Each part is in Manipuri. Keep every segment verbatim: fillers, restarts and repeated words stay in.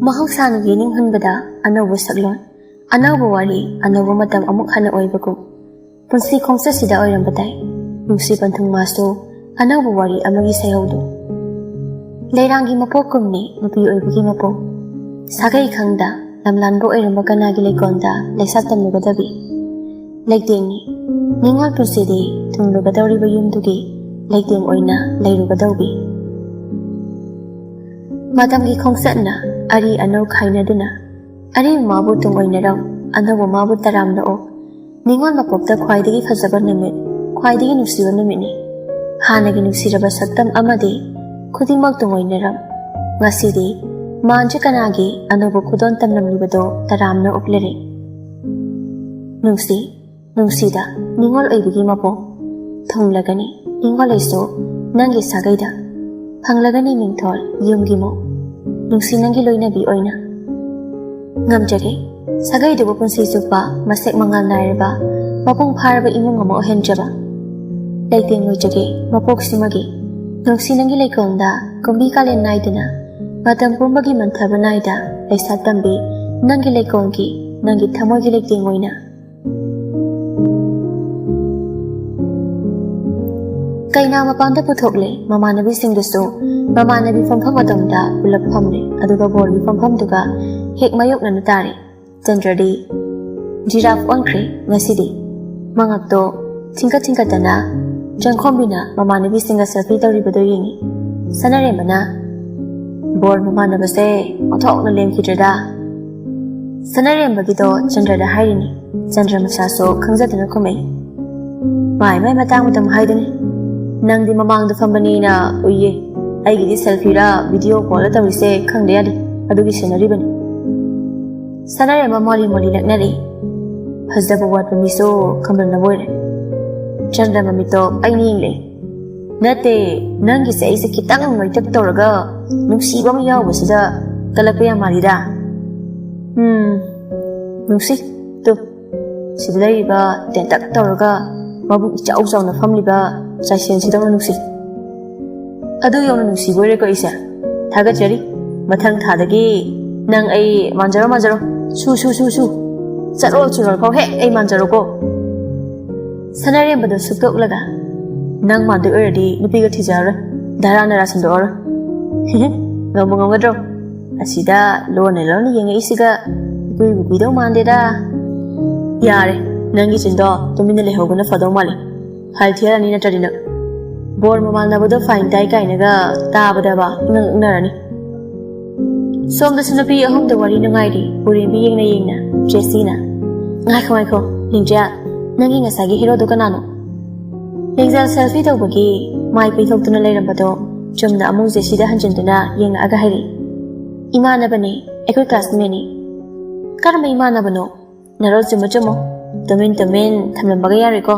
ꯃꯍꯧꯁꯥꯅ ꯌꯦꯅꯤꯡꯍꯟꯕꯗ ꯑꯅꯧꯕ ꯁꯛꯂꯣꯟ, ꯑꯅꯧꯕ ꯋꯥꯔꯤ, ꯑꯅꯧꯕ ꯃꯇꯝ ꯑꯃꯨꯛ ꯍꯟꯅ ꯑꯣꯏꯕꯒꯨꯝ꯫ ꯄꯨꯟꯁꯤ ꯈꯣꯡꯆꯠꯁꯤꯗ ꯑꯣꯏꯔꯝꯕ ꯇꯥꯏ꯫ ꯅꯨꯡꯁꯤ ꯄꯟꯊꯨꯡ ꯃꯥꯁꯨ ꯑꯅꯧꯕ ꯋꯥꯔꯤ ꯑꯃꯒꯤ ꯁꯩꯍꯧꯗꯨ꯫ ꯂꯩꯔꯥꯡꯒꯤ ꯃꯄꯣꯛꯀꯨꯝꯅꯤ ꯅꯨꯄꯤ ꯑꯣꯏꯕꯒꯤ ꯃꯄꯣꯛ꯫ ꯁꯥꯒꯩ ꯈꯪꯗ ꯂꯝꯂꯥꯟꯕ ꯑꯣꯏꯔꯝꯕ ꯀꯅꯥꯒꯤ ꯂꯩꯀꯣꯜꯗ ꯂꯩꯁꯥ ꯇꯝꯂꯨꯒꯗꯕꯤ? ꯂꯩꯇꯦꯡꯅꯤ꯫ ꯅꯤꯡꯉꯣꯜ ꯄꯨꯟꯁꯤꯗꯤ ꯊꯨꯡꯂꯨꯒꯗꯧꯔꯤꯕ ꯌꯨꯝꯗꯨꯒꯤ ꯂꯩꯇꯦꯡ ꯑꯣꯏꯅ ꯂꯩꯔꯨꯒꯗꯧꯕꯤ꯫ ꯃꯇꯝꯒꯤ ꯈꯣꯡꯆꯠꯅ ꯑꯔꯤ ꯑꯅꯧ ꯈꯥꯏꯅꯗꯨꯅ, ꯑꯔꯤꯕ ꯃꯥꯕꯨ ꯇꯨꯡ ꯑꯣꯏꯅꯔꯝ, ꯑꯅꯧꯕ ꯃꯥꯕꯨ ꯇꯔꯥꯝꯅ ꯑꯣꯛ꯫ ꯅꯤꯡꯉꯣꯜ ꯃꯄꯣꯛꯇ ꯈ꯭ꯋꯥꯏꯗꯒꯤ ꯐꯖꯕ ꯅꯨꯃꯤꯠ, ꯈ꯭ꯋꯥꯏꯗꯒꯤ ꯅꯨꯡꯁꯤꯕ ꯅꯨꯃꯤꯠꯅꯤ꯫ ꯍꯥꯟꯅꯒꯤ ꯅꯨꯡꯁꯤꯔꯕ ꯁꯛꯇꯝ ꯑꯃꯗꯤ ꯈꯨꯗꯤꯡꯃꯛ ꯇꯨꯡ ꯑꯣꯏꯅꯔꯝ꯫ ꯉꯁꯤꯗꯤ ꯃꯥꯟꯁꯦ ꯀꯅꯥꯒꯤ ꯑꯅꯧꯕ ꯈꯨꯗꯣꯟ ꯇꯝꯂꯝꯂꯤꯕꯗꯣ ꯇꯔꯥꯝꯅ ꯑꯣꯛꯂꯔꯦ꯫ ꯅꯨꯡꯁꯤ, ꯅꯨꯡꯁꯤꯗ ꯅꯤꯡꯉꯣꯜ ꯑꯣꯏꯕꯒꯤ ꯃꯄꯣꯛ ꯊꯨꯡꯂꯒꯅꯤ꯫ ꯅꯤꯡꯉꯣꯜ ꯑꯩꯁꯨ ꯅꯪꯒꯤ ꯁꯥꯒꯩꯗ ꯐꯪꯂꯒꯅꯤ ꯃꯤꯡꯊꯣꯜ ꯌꯨꯝꯒꯤ ꯃꯧ꯫ ꯅꯨꯡꯁꯤ ꯅꯪꯒꯤ ꯂꯣꯏꯅꯕꯤ ꯑꯣꯏꯅ ꯉꯝꯖꯒꯦ꯫ ꯁꯥꯒꯩꯗꯨꯕꯨ ꯄꯨꯟꯁꯤ ꯆꯨꯞꯄ ꯃꯁꯦꯛ ꯃꯉꯥꯜ ꯅꯥꯏꯔꯕ, ꯃꯄꯨꯡ ꯐꯥꯔꯕ ꯏꯃꯨꯡ ꯑꯃ ꯑꯣꯏꯍꯟꯖꯕ꯫ ꯂꯩꯇꯦꯡ ꯑꯣꯏꯖꯒꯦ ꯃꯄꯣꯛꯁꯤꯃꯒꯤ꯫ ꯅꯨꯡꯁꯤ ꯅꯪꯒꯤ ꯂꯩꯀꯣꯜꯗ ꯀꯨꯝꯕꯤ ꯀꯥꯂꯦꯟ ꯅꯥꯏꯗꯅ, ꯃꯇꯝ ꯄꯨꯝꯕꯒꯤ ꯃꯟꯊꯕ ꯅꯥꯏꯗ ꯂꯩꯁꯥ ꯇꯝꯕꯤ, ꯅꯪꯒꯤ ꯂꯩꯀꯣꯜꯒꯤ, ꯅꯪꯒꯤ ꯊꯃꯣꯏꯒꯤ ꯂꯩꯇꯦꯡ ꯑꯣꯏꯅ꯫ ꯀꯩꯅꯥ ꯃꯄꯥꯟꯗ ꯄꯨꯊꯣꯛꯂꯦ꯫ ꯃꯃꯥꯟꯅꯕꯤꯁꯤꯡꯗꯨꯁꯨ ꯃꯃꯥꯟꯅꯕꯤ ꯐꯝꯐꯝ ꯑꯗꯣꯝꯗ ꯄꯨꯂꯞ ꯐꯝꯂꯦ꯫ ꯑꯗꯨꯒ ꯕꯣꯔꯒꯤ ꯐꯝꯐꯝꯗꯨꯒ ꯍꯦꯛ ꯃꯥꯌꯣꯛꯅꯅ ꯇꯥꯔꯦ꯫ ꯆꯟꯗ꯭ꯔꯗꯤ ꯖꯤꯔꯥꯐ ꯑꯣꯟꯈ꯭ꯔꯦ ꯉꯁꯤꯗꯤ꯫ ꯃꯉꯛꯇꯣ ꯊꯤꯡꯀꯠ ꯊꯤꯡꯀꯠꯇꯅ ꯆꯪꯈꯣꯝꯕꯤꯅ ꯃꯃꯥꯟꯅꯕꯤꯁꯤꯡꯒ ꯁꯦꯜꯐꯤ ꯇꯧꯔꯤꯕꯗꯨ ꯌꯦꯡꯉꯤ꯫ ꯁꯅꯥꯔꯦꯝꯕꯅ, "ꯕꯣꯔ ꯃꯃꯥꯟꯅꯕꯁꯦ ꯑꯣꯟꯊꯣꯛꯅ ꯂꯦꯝꯈꯤꯗ꯭ꯔꯦꯗ"꯫ ꯁꯅꯥꯔꯦꯝꯕꯒꯤꯗꯣ ꯆꯟꯗ꯭ꯔꯗ ꯍꯥꯏꯔꯤꯅꯤ꯫ ꯆꯟꯗ꯭ꯔ ꯃꯁꯥꯁꯨ ꯈꯪꯖꯗꯅ ꯈꯨꯝꯃꯛꯏ꯫ "ꯃꯥꯏ ꯃꯥꯏ ꯃꯇꯥꯡ ꯃꯇꯝ ꯍꯥꯏꯗꯨꯅꯤ꯫ ꯅꯪꯗꯤ ꯃꯃꯥꯡꯗ ꯐꯝꯕꯅꯤꯅ ꯎꯏꯌꯦ꯫ ꯑꯩꯒꯤꯗꯤ ꯁꯦꯜꯐꯤꯔ ꯚꯤꯗꯤꯑꯣ ꯀꯣꯜꯂ ꯇꯧꯔꯤꯁꯦ ꯈꯪꯗ ꯌꯥꯗꯦ꯫ ꯑꯗꯨꯒꯤ ꯁꯦꯟꯅꯔꯤꯕꯅꯤ"꯫ ꯁꯅꯥꯔꯦꯝꯕ ꯃꯣꯂꯤ ꯃꯣꯂꯤ ꯂꯛꯅꯔꯤ꯫ ꯐꯖꯕ ꯋꯥꯠꯄ ꯃꯤꯁꯨ ꯈꯝꯕꯟꯅꯕ ꯑꯣꯏꯔꯦ꯫ ꯆꯟꯗ꯭ꯔ ꯃꯃꯤꯠꯇꯣ ꯑꯩꯅ ꯌꯦꯡꯂꯦ꯫ "ꯅꯠꯇꯦ, ꯅꯪꯒꯤꯁꯦ ꯑꯩꯁꯦ ꯈꯤꯇꯪ ꯅꯣꯏꯇꯛ ꯇꯧꯔꯒ ꯅꯨꯡꯁꯤꯕ ꯑꯃ ꯌꯥꯎꯕꯁꯤꯗ ꯀꯜꯂꯛꯄ ꯌꯥꯝ ꯃꯥꯜꯂꯤꯗ"꯫ "ꯎꯝ, ꯅꯨꯡꯁꯤ꯫ ꯇꯨ, ꯁꯤꯗ ꯂꯩꯔꯤꯕ ꯇꯦꯟꯇꯛ ꯇꯧꯔꯒ ꯃꯕꯨꯛ ꯏꯆꯥꯎ ꯆꯥꯎꯅ ꯐꯝꯂꯤꯕ ꯆꯥꯏꯁꯦꯟꯁꯤꯗꯧꯅ ꯅꯨꯡꯁꯤ"꯫ "ꯑꯗꯨ ꯌꯧꯅ ꯅꯨꯡꯁꯤꯕ ꯑꯣꯏꯔꯦꯀꯣ ꯑꯩꯁꯦ? ꯊꯥꯒꯠꯆꯔꯤ꯫ ꯃꯊꯪ ꯊꯥꯗꯒꯤ ꯅꯪ ꯑꯩ ꯃꯥꯟꯖꯔꯣ, ꯃꯥꯟꯖꯔꯣ꯫ ꯁꯨ, ꯁꯨ, ꯁꯨ, ꯁꯨ꯫ ꯆꯠꯂꯣ, ꯆꯨꯔꯣꯜ ꯐꯥꯎ ꯍꯦꯛ ꯑꯩ ꯃꯥꯟꯖꯔꯣꯀꯣ꯫ ꯁꯅꯥꯔꯦꯝꯕꯗꯣ ꯁꯨꯛꯇꯣꯛꯂꯒ, "ꯅꯪ ꯃꯥꯟꯗꯣꯏ ꯑꯣꯏꯔꯗꯤ ꯅꯨꯄꯤꯒ ꯊꯤꯖꯔꯔꯣꯏ꯫ ꯙꯔꯥ ꯅꯔꯥ ꯁꯟꯗꯣꯛꯑꯔꯣꯏ꯫" ꯉꯝꯕ ꯉꯝꯒꯗ꯭ꯔꯣ? ꯑꯁꯤꯗ ꯂꯣꯟꯅ ꯂꯣꯟꯅ ꯌꯦꯡꯉꯛꯏꯁꯤꯒ ꯏꯀꯨꯏꯕꯨ ꯀꯨꯏꯗꯧ ꯃꯥꯟꯗꯦꯗ꯫ ꯌꯥꯔꯦ, ꯅꯪꯒꯤ ꯆꯤꯟꯗꯣ ꯇꯨꯃꯤꯟꯅ ꯂꯩꯍꯧꯕꯅ ꯐꯗꯧ ꯃꯥꯜꯂꯤ꯫ ꯍꯜ ꯊꯤꯔꯅꯤ ꯅꯠꯇ꯭ꯔꯗꯤ ꯅꯪ꯫ ꯕꯣꯔ ꯃꯃꯥꯡꯅꯕꯗꯣ ꯐꯥꯏꯟ ꯇꯥꯏ ꯀꯥꯏꯅꯒ ꯇꯥꯕꯗꯕ ꯏꯉꯛ ꯉꯛꯅꯔꯅꯤ꯫ ꯁꯣꯝꯗꯁꯨ ꯅꯨꯄꯤ ꯑꯍꯨꯝꯗ ꯋꯥꯔꯤ ꯅꯨꯡꯉꯥꯏꯔꯤ, ꯎꯔꯦꯝꯕꯤ ꯌꯦꯡꯅ ꯌꯦꯡꯅ꯫ ꯖꯦꯁꯤꯅ, "ꯉꯥꯏꯈꯣ, ꯉꯥꯏꯈꯣ, ꯂꯤꯡꯖꯦꯜ, ꯅꯪꯒꯤ ꯉꯁꯥꯏꯒꯤ ꯍꯦꯔꯣꯗꯣ ꯀꯅꯥꯅꯣ?" ꯂꯤꯡꯖꯦꯜ ꯁꯦꯜꯐꯤ ꯇꯧꯕꯒꯤ ꯃꯥꯏ ꯄꯩꯊꯣꯛꯇꯨꯅ ꯂꯩꯔꯝꯕꯗꯣ ꯆꯨꯝꯅ ꯑꯃꯨꯛ ꯖꯦꯁꯤꯗ ꯍꯟꯖꯤꯟꯗꯨꯅ ꯌꯦꯡꯉꯛꯑꯒ ꯍꯥꯏꯔꯛꯏ, "ꯏꯃꯥꯟꯅꯕꯅꯦ, ꯑꯩꯈꯣꯏ ꯀ꯭ꯂꯥꯁꯃꯦꯠꯅꯦ꯫" "ꯀꯔꯝꯕ ꯏꯃꯥꯟꯅꯕꯅꯣ?" "ꯅꯔꯣꯜ ꯆꯨꯝꯃꯨ ꯆꯨꯝꯃꯨ, ꯇꯨꯃꯤꯟ ꯇꯨꯃꯤꯟ ꯊꯝꯂꯝꯕꯒ ꯌꯥꯔꯣꯏꯀꯣ꯫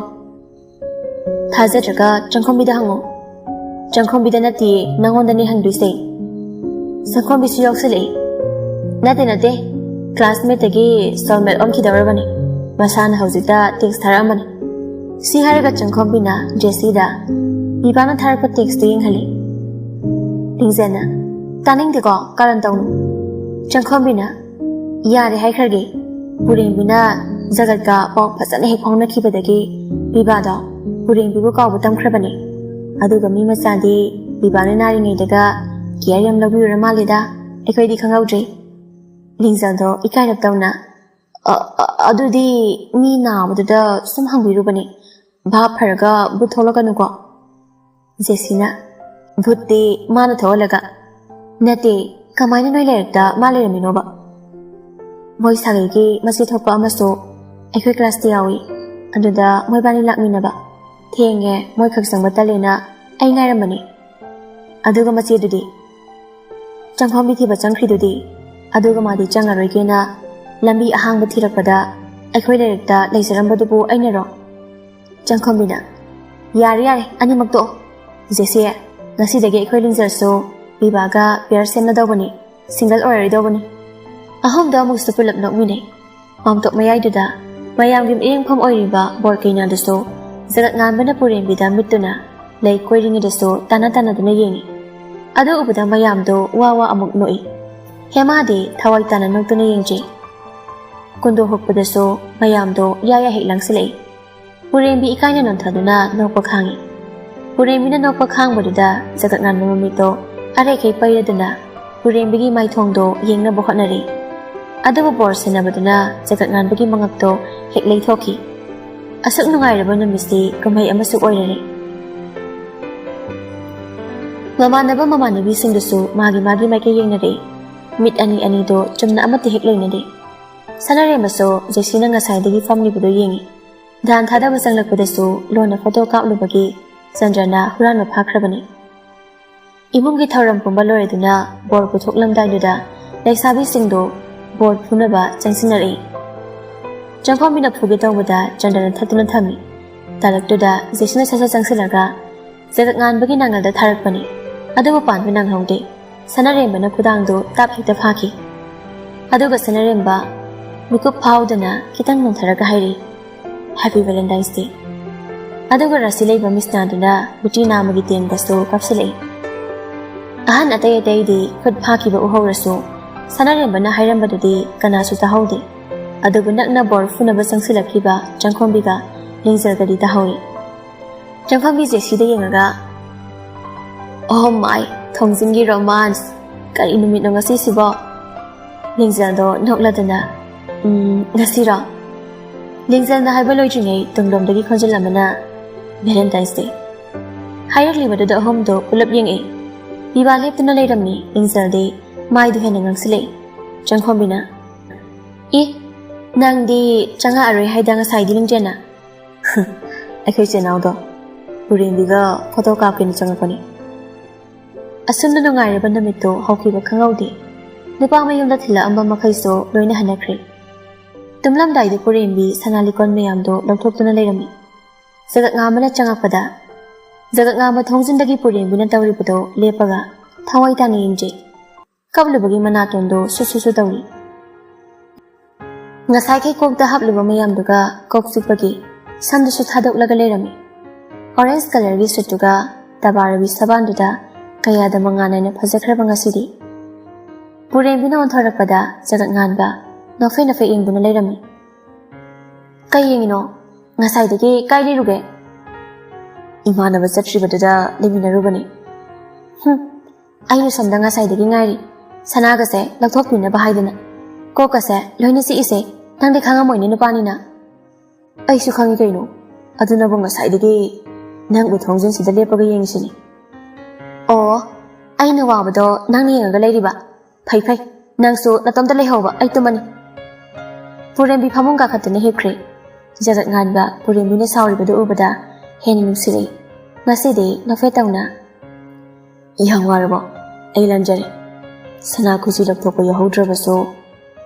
ꯊꯥꯖꯗ꯭ꯔꯒ ꯆꯪꯈꯣꯝꯕꯤꯗ ꯍꯪꯉꯨ꯫" "ꯆꯪꯈꯣꯝꯕꯤꯗ ꯅꯠꯇꯤꯌꯦ, ꯅꯪꯉꯣꯟꯗꯅꯦ ꯍꯪꯗꯣꯏꯁꯦ꯫" ꯆꯪꯈꯣꯝꯕꯤꯁꯨ ꯌꯥꯎꯁꯜꯂꯛꯏ꯫ "ꯅꯠꯇꯦ, ꯅꯠꯇꯦ, ꯀ꯭ꯂꯥꯁꯃꯦꯠꯇꯒꯤ ꯁꯣꯜꯃꯦꯠ ꯑꯣꯟꯈꯤꯗꯧꯔꯕꯅꯤ꯫ ꯃꯁꯥꯅ ꯍꯧꯖꯤꯛꯇ ꯇꯦꯛꯁ ꯊꯥꯔꯛꯑꯝꯕꯅꯤ꯫" ꯁꯤ ꯍꯥꯏꯔꯒ ꯆꯪꯈꯣꯝꯕꯤꯅ ꯖꯦꯁꯤꯗ, "ꯕꯤꯕꯥꯅ ꯊꯥꯔꯛꯄ ꯇꯦꯛꯁꯇꯨ ꯌꯦꯡꯍꯜꯂꯤ꯫" ꯂꯤꯡꯖꯦꯜꯅ, "ꯇꯥꯅꯤꯡꯗꯦꯀꯣ, ꯀꯔꯟ ꯇꯧꯅꯨ꯫" ꯆꯪꯈꯣꯝꯕꯤꯅ, "ꯌꯥꯔꯦ ꯍꯥꯏꯈ꯭ꯔꯒꯦ꯫" ꯄꯨꯔꯦꯝꯕꯤꯅ ꯖꯒꯠꯀ ꯄꯥꯎ ꯐꯖꯅ ꯍꯦꯛ ꯐꯥꯎꯅꯈꯤꯕꯗꯒꯤ ꯕꯤꯕꯥꯗꯣ ꯄꯨꯔꯦꯝꯕꯤꯕꯨ ꯀꯥꯎꯕ ꯇꯝꯈ꯭ꯔꯕꯅꯦ꯫ ꯑꯗꯨꯒ ꯃꯤ ꯃꯆꯥꯗꯤ ꯕꯤꯕꯥꯅ ꯅꯥꯔꯤꯉꯩꯗꯒ ꯀꯤꯌꯔ ꯌꯥꯝ ꯂꯧꯕꯤꯔꯨꯔ ꯃꯥꯜꯂꯦꯗ, ꯑꯩꯈꯣꯏꯗꯤ ꯈꯪꯍꯧꯗ꯭ꯔꯦ꯫ ꯂꯤꯡꯖꯦꯜꯗꯣ ꯏꯀꯥꯏꯔꯞ ꯇꯧꯅ, "ꯑ, ꯑ, ꯑꯗꯨꯗꯤ ꯃꯤ ꯅꯥꯕꯗꯨꯗ ꯁꯨꯝ ꯍꯪꯕꯤꯔꯨꯕꯅꯦ, ꯚꯥꯞ ꯐꯔꯒ ꯚꯨꯠ ꯊꯣꯛꯂꯛꯀꯅꯨꯀꯣ꯫" ꯖꯦꯁꯤꯅ, "ꯚꯨꯠꯇꯤ ꯃꯥꯅ ꯊꯣꯛꯍꯜꯂꯒ꯫" "ꯅꯠꯇꯦ, ꯀꯃꯥꯏꯅ ꯅꯣꯏ ꯂꯩꯔꯛꯇ ꯃꯥ ꯂꯩꯔꯝꯃꯤꯅꯣꯕ?" "ꯃꯣꯏ ꯁꯥꯒꯩꯒꯤ ꯃꯆꯦ ꯊꯣꯛꯄ ꯑꯃꯁꯨ ꯑꯩꯈꯣꯏ ꯀ꯭ꯂꯥꯁꯇ ꯌꯥꯎꯏ꯫ ꯑꯗꯨꯗ ꯃꯣꯏꯕꯥꯅꯤ ꯂꯥꯛꯃꯤꯟꯅꯕ꯫ ꯊꯦꯡꯉꯦ, ꯃꯣꯏ ꯈꯛ ꯆꯪꯕ ꯇꯜꯂꯦꯅ ꯑꯩ ꯉꯥꯏꯔꯝꯕꯅꯤ꯫ ꯑꯗꯨꯒ ꯃꯆꯦꯗꯨꯗꯤ?" "ꯆꯪꯐꯝꯕꯤ ꯊꯤꯕ ꯆꯪꯈ꯭ꯔꯤꯗꯨꯗꯤ꯫ ꯑꯗꯨꯒ ꯃꯥꯗꯤ ꯆꯪꯉꯔꯣꯏꯒꯦꯅ ꯂꯝꯕꯤ ꯑꯍꯥꯡꯕ ꯊꯤꯔꯛꯄꯗ ꯑꯩꯈꯣꯏ ꯂꯩꯔꯛꯇ ꯂꯩꯖꯔꯝꯕꯗꯨꯕꯨ ꯑꯩꯅꯔꯣ?" ꯆꯪꯈꯣꯝꯕꯤꯅ, "ꯌꯥꯔꯦ, ꯌꯥꯔꯦ, ꯑꯅꯤꯃꯛ ꯇꯣꯛꯑꯣ꯫ ꯖꯦꯁꯤ, ꯉꯁꯤꯗꯒꯤ ꯑꯩꯈꯣꯏ ꯂꯤꯡꯖꯦꯜꯁꯨ ꯕꯤꯕꯥꯒ ꯄꯤꯌꯔ ꯁꯦꯝꯅꯗꯧꯕꯅꯤ, ꯁꯤꯡꯒꯜ ꯑꯣꯏꯔꯔꯣꯏꯗꯧꯕꯅꯤ꯫" ꯑꯍꯨꯝꯗꯣ ꯑꯃꯨꯛꯁꯨ ꯄꯨꯂꯞ ꯅꯣꯛꯃꯤꯟꯅꯩ꯫ ꯃꯥꯝꯇꯣꯞ ꯃꯌꯥꯏꯗꯨꯗ ꯃꯌꯥꯝꯒꯤ ꯃꯤꯠꯌꯦꯡꯐꯝ ꯑꯣꯏꯔꯤꯕ ꯕꯣꯔ ꯀꯩꯅꯥꯗꯨꯁꯨ ꯖꯒꯠ ꯉꯥꯟꯕꯅ ꯄꯨꯔꯦꯝꯕꯤꯗ ꯃꯤꯠꯇꯨꯅ ꯂꯩ ꯀꯣꯏꯔꯤꯉꯩꯗꯁꯨ ꯇꯥꯟꯅ ꯇꯥꯟꯅꯗꯨꯅ ꯌꯦꯡꯏ꯫ ꯑꯗꯨ ꯎꯕꯗ ꯃꯌꯥꯝꯗꯣ ꯋꯥ ꯋꯥ ꯑꯃꯨꯛ ꯅꯣꯛꯏ꯫ ꯍꯦꯃꯥꯗꯤ ꯊꯋꯥꯏ ꯇꯥꯅ ꯅꯣꯛꯇꯨꯅ ꯌꯦꯡꯖꯩ꯫ ꯀꯨꯟꯗꯣ ꯍꯨꯛꯄꯗꯁꯨ ꯃꯌꯥꯝꯗꯣ ꯌꯥ ꯌꯥ ꯍꯦꯛ ꯂꯥꯡꯁꯤꯜꯂꯛꯏ꯫ ꯄꯨꯔꯦꯝꯕꯤ ꯏꯀꯥꯏꯅ ꯅꯣꯟꯊꯗꯨꯅ ꯅꯣꯛꯄ ꯈꯥꯡꯏ꯫ ꯄꯨꯔꯦꯝꯕꯤꯅ ꯅꯣꯛꯄ ꯈꯥꯡꯕꯗꯨꯗ ꯖꯒꯠ ꯉꯥꯟꯕ ꯃꯃꯤꯠꯇꯣ ꯑꯔꯩꯈꯩ ꯄꯩꯔꯗꯨꯅ ꯄꯨꯔꯦꯝꯕꯤꯒꯤ ꯃꯥꯏꯊꯣꯡꯗꯣ ꯌꯦꯡꯅꯕ ꯍꯣꯠꯅꯔꯤ꯫ ꯑꯗꯨꯕꯨ ꯕꯣꯔ ꯁꯦꯟꯅꯕꯗꯨꯅ ꯖꯒꯠ ꯉꯥꯟꯕꯒꯤ ꯃꯉꯛꯇꯣ ꯍꯦꯛ ꯂꯩꯊꯣꯛꯈꯤ꯫ ꯑꯁꯨꯛ ꯅꯨꯡꯉꯥꯏꯔꯕ ꯅꯨꯃꯤꯠꯁꯤ ꯀꯨꯝꯍꯩ ꯑꯃꯁꯨ ꯑꯣꯏꯔꯔꯦ꯫ ꯃꯃꯥꯟꯅꯕ ꯃꯃꯥꯟꯅꯕꯤꯁꯤꯡꯗꯨꯁꯨ ꯃꯥꯒꯤ ꯃꯥꯒꯤ ꯃꯥꯏꯀꯩ ꯌꯦꯡꯅꯔꯦ꯫ ꯃꯤꯠ ꯑꯅꯤ ꯑꯅꯤꯗꯣ ꯆꯨꯝꯅ ꯑꯃꯠꯇ ꯍꯦꯛ ꯂꯩꯅꯗꯦ꯫ ꯁꯅꯥꯔꯦꯝꯕꯁꯨ ꯖꯦꯁꯤꯅ ꯉꯁꯥꯏꯗꯒꯤ ꯐꯝꯂꯤꯕꯗꯨ ꯌꯦꯡꯏ꯫ ꯙ꯭ꯌꯥꯟ ꯊꯥꯗꯕ ꯆꯪꯂꯛꯄꯗꯁꯨ ꯂꯣꯟꯅ ꯐꯣꯇꯣ ꯀꯥꯞꯂꯨꯕꯒꯤ ꯆꯟꯗ꯭ꯔꯅ ꯍꯨꯔꯥꯟꯕ ꯐꯥꯈ꯭ꯔꯕꯅꯤ꯫ ꯏꯃꯨꯡꯒꯤ ꯊꯧꯔꯝ ꯄꯨꯝꯕ ꯂꯣꯏꯔꯗꯨꯅ ꯕꯣꯔ ꯄꯨꯊꯣꯛꯂꯝꯗꯥꯏꯗꯨꯗ ꯂꯩꯁꯥꯕꯤꯁꯤꯡꯗꯨ ꯕꯣꯔ ꯐꯨꯅꯕ ꯆꯪꯁꯤꯟꯅꯔꯛꯏ꯫ ꯆꯪꯐꯝꯕꯤꯅ ꯐꯨꯒꯦ ꯇꯧꯕꯗ ꯆꯟꯗ꯭ꯔꯅ ꯊꯠꯇꯨꯅ ꯊꯝꯃꯤ꯫ ꯇꯥꯂꯛꯇꯨꯗ ꯖꯦꯁꯤꯅ ꯁꯠ ꯁꯠ ꯆꯪꯁꯤꯜꯂꯒ ꯖꯒꯠ ꯉꯥꯟꯕꯒꯤ ꯅꯥꯉꯜꯗ ꯊꯥꯔꯛꯄꯅꯤ꯫ ꯑꯗꯨꯕꯨ ꯄꯥꯟꯕ ꯅꯪꯍꯧꯗꯦ꯫ ꯁꯅꯥꯔꯦꯝꯕꯅ ꯈꯨꯗꯥꯡꯗꯨ ꯇꯥꯞ ꯍꯦꯛꯇ ꯐꯥꯈꯤ꯫ ꯑꯗꯨꯒ ꯁꯅꯥꯔꯦꯝꯕ ꯃꯤꯀꯨꯞ ꯐꯥꯎꯗꯅ ꯈꯤꯇꯪ ꯅꯣꯟꯊꯔꯒ ꯍꯥꯏꯔꯛꯏ, "Happy Valentine's Day"꯫ ꯑꯗꯨꯒ ꯔꯥꯁꯤ ꯂꯩꯕ ꯃꯤꯁꯅꯥꯗꯨꯅ ꯒꯨꯇꯤ ꯅꯥꯝꯃꯒꯤ ꯇꯦꯟꯕꯁꯨ ꯀꯥꯞꯁꯤꯜꯂꯛꯏ꯫ ꯑꯍꯟ ꯑꯇꯩ ꯑꯇꯩꯗꯤ ꯈꯨꯠ ꯐꯥꯈꯤꯕ ꯎꯍꯧꯔꯁꯨ, ꯁꯅꯥꯔꯦꯝꯕꯅ ꯍꯥꯏꯔꯝꯕꯗꯨꯗꯤ ꯀꯅꯥꯁꯨ ꯇꯥꯍꯧꯗꯦ꯫ ꯑꯗꯨꯕꯨ ꯅꯛꯅ ꯕꯣꯔ ꯐꯨꯅꯕ ꯆꯪꯁꯤꯜꯂꯛꯈꯤꯕ ꯆꯪꯈꯣꯝꯕꯤꯒ ꯂꯤꯡꯖꯦꯜꯒꯗꯤ ꯇꯥꯍꯧꯏ꯫ ꯆꯪꯈꯣꯝꯕꯤ ꯖꯦꯁꯤꯗ ꯌꯦꯡꯉꯒ, "Oh my, ꯊꯣꯡꯖꯤꯟꯒꯤ romance! ꯀꯔꯤ ꯅꯨꯃꯤꯠꯅꯣ ꯉꯁꯤꯁꯤꯕꯣ?" ꯂꯤꯡꯖꯦꯜꯗꯣ ꯅꯣꯛꯂꯗꯨꯅ, "ꯎꯝ, ꯉꯁꯤꯔꯣ?" ꯂꯤꯡꯖꯦꯜꯅ ꯍꯥꯏꯕ ꯂꯣꯏꯗ꯭ꯔꯤꯉꯩ ꯇꯨꯡꯂꯣꯝꯗꯒꯤ ꯈꯣꯟꯖꯦꯜ ꯑꯃꯅ, "Valentine's Day" ꯍꯥꯏꯔꯛꯂꯤꯕꯗꯨꯗ ꯑꯍꯨꯝꯗꯣ ꯄꯨꯂꯞ ꯌꯦꯡꯉꯛꯏ꯫ ꯄꯤꯕꯥ ꯂꯦꯞꯇꯨꯅ ꯂꯩꯔꯝꯃꯤ꯫ ꯂꯤꯡꯖꯦꯜꯗꯤ ꯃꯥꯏꯗꯨ ꯍꯦꯟꯅ ꯉꯥꯡꯁꯤꯜꯂꯛꯏ꯫ ꯆꯪꯈꯣꯝꯕꯤꯅ, "ꯑꯦ, ꯅꯪꯗꯤ ꯆꯪꯉꯛꯑꯔꯣꯏ ꯍꯥꯏꯗ ꯉꯁꯥꯏꯗꯤ, ꯂꯤꯡꯖꯦꯜꯅ?" "ꯑꯩꯈꯣꯏ ꯆꯦꯅꯥꯎꯗꯣ ꯄꯨꯔꯦꯝꯕꯤꯒ ꯐꯣꯇꯣ ꯀꯥꯞꯀꯦꯅ ꯆꯪꯉꯛꯄꯅꯤ꯫" ꯑꯁꯨꯝꯅ ꯅꯨꯡꯉꯥꯏꯔꯕ ꯅꯨꯃꯤꯠꯇꯣ ꯍꯧꯈꯤꯕ ꯈꯪꯍꯧꯗꯦ꯫ ꯅꯨꯄꯥ ꯃꯌꯨꯝꯗ ꯊꯤꯜꯂꯛꯑꯝꯕ ꯃꯈꯩꯁꯨ ꯂꯣꯏꯅ ꯍꯟꯅꯈ꯭ꯔꯦ꯫ ꯇꯨꯝꯂꯝꯗꯥꯏꯗ ꯄꯨꯔꯦꯝꯕꯤ ꯁꯅꯥ ꯂꯤꯛꯀꯣꯟ ꯃꯌꯥꯝꯗꯣ ꯂꯧꯊꯣꯛꯇꯨꯅ ꯂꯩꯔꯝꯃꯤ꯫ ꯖꯒꯠ ꯉꯥꯝꯕꯅ ꯆꯪꯉꯛꯄꯗ, ꯖꯒꯠ ꯉꯥꯝꯕ ꯊꯣꯡꯖꯤꯟꯗꯒꯤ ꯄꯨꯔꯦꯝꯕꯤꯅ ꯇꯧꯔꯤꯕꯗꯣ ꯂꯦꯞꯄꯒ ꯊꯋꯥꯏ ꯇꯥꯅ ꯌꯦꯡꯖꯩ꯫ ꯀꯞꯂꯨꯕꯒꯤ ꯃꯅꯥꯇꯣꯟꯗꯣ ꯁꯨꯠ ꯁꯨꯠ ꯁꯨꯠ ꯇꯧꯔꯤ꯫ ꯉꯁꯥꯏꯈꯩ ꯀꯣꯛꯇ ꯍꯥꯞꯂꯨꯕ ꯃꯌꯥꯝꯗꯨꯒ ꯀꯣꯛ ꯆꯤꯛꯄꯒꯤ ꯁꯝꯗꯨꯁꯨ ꯊꯥꯗꯣꯛꯂꯒ ꯂꯩꯔꯝꯃꯤ꯫ Orange colourꯒꯤ ꯁꯨꯠꯇꯨꯒ ꯇꯕꯥꯔꯕꯤ ꯁꯕꯥꯟꯗꯨꯗ ꯀꯌꯥꯗ ꯃꯉꯥꯜ ꯅꯥꯏꯅ ꯐꯖꯈ꯭ꯔꯕ ꯉꯁꯤꯗꯤ꯫ ꯄꯨꯔꯦꯝꯕꯤꯅ ꯑꯣꯟꯊꯣꯔꯛꯄꯗ ꯖꯒꯠ ꯉꯥꯟꯕ ꯅꯣꯛꯐꯦꯠ ꯅꯣꯛꯐꯦꯠ ꯌꯦꯡꯗꯨꯅ ꯂꯩꯔꯝꯃꯤ꯫ "ꯀꯩ ꯌꯦꯡꯉꯤꯅꯣ? ꯉꯁꯥꯏꯗꯒꯤ ꯀꯥꯏ ꯂꯩꯔꯨꯒꯦ?" "ꯏꯃꯥꯟꯅꯕ ꯆꯠꯈ꯭ꯔꯤꯕꯗꯨꯗ ꯂꯩꯃꯤꯟꯅꯔꯨꯕꯅꯤ꯫" "ꯍꯨꯝ, ꯑꯩꯅ ꯁꯣꯝꯗ ꯉꯁꯥꯏꯗꯒꯤ ꯉꯥꯏꯔꯤ, ꯁꯅꯥꯒꯁꯦ ꯂꯧꯊꯣꯛꯄꯤꯅꯕ ꯍꯥꯏꯗꯅ꯫ ꯀꯣꯛꯀꯁꯦ ꯂꯣꯏꯅ ꯆꯤꯛꯏꯁꯦ, ꯅꯪꯗꯤ ꯈꯪꯉꯝꯃꯣꯏꯅꯦ ꯅꯨꯄꯥꯅꯤꯅ꯫" "ꯑꯩꯁꯨ ꯈꯪꯉꯤ ꯀꯩꯅꯣ, ꯑꯗꯨꯅꯕꯨ ꯉꯁꯥꯏꯗꯒꯤ ꯅꯪꯕꯨ ꯊꯣꯡꯖꯤꯟꯁꯤꯗ ꯂꯦꯞꯄꯒ ꯌꯦꯡꯉꯤꯁꯤꯅꯤ꯫" "ꯑꯣ, ꯑꯩꯅ ꯋꯥꯕꯗꯣ ꯅꯪꯅ ꯌꯦꯡꯉꯒ ꯂꯩꯔꯤꯕ? ꯐꯩ ꯐꯩ, ꯅꯪꯁꯨ ꯅꯇꯣꯝꯇ ꯂꯩꯍꯧꯕ, ꯑꯩ ꯇꯨꯝꯃꯅꯤ꯫" ꯄꯨꯔꯦꯝꯕꯤ ꯐꯃꯨꯡ ꯀꯥꯈꯠꯇꯨꯅ ꯍꯤꯞꯈ꯭ꯔꯦ꯫ ꯖꯒꯠ ꯉꯥꯟꯕ ꯄꯨꯔꯦꯝꯕꯤꯅ ꯁꯥꯎꯔꯤꯕꯗꯨ ꯎꯕꯗ ꯍꯦꯟꯅ ꯅꯨꯡꯁꯤꯔꯛꯏ꯫ ꯉꯁꯤꯗꯤ ꯅꯣꯛꯐꯦꯠ ꯇꯧꯅ, "ꯌꯥꯝ ꯋꯥꯔꯕꯣ? ꯑꯩ ꯂꯥꯟꯖꯔꯦ꯫ ꯁꯅꯥ ꯈꯨꯖꯤ ꯂꯧꯊꯣꯛꯄ ꯌꯥꯎꯍꯧꯗ꯭ꯔꯕꯁꯨ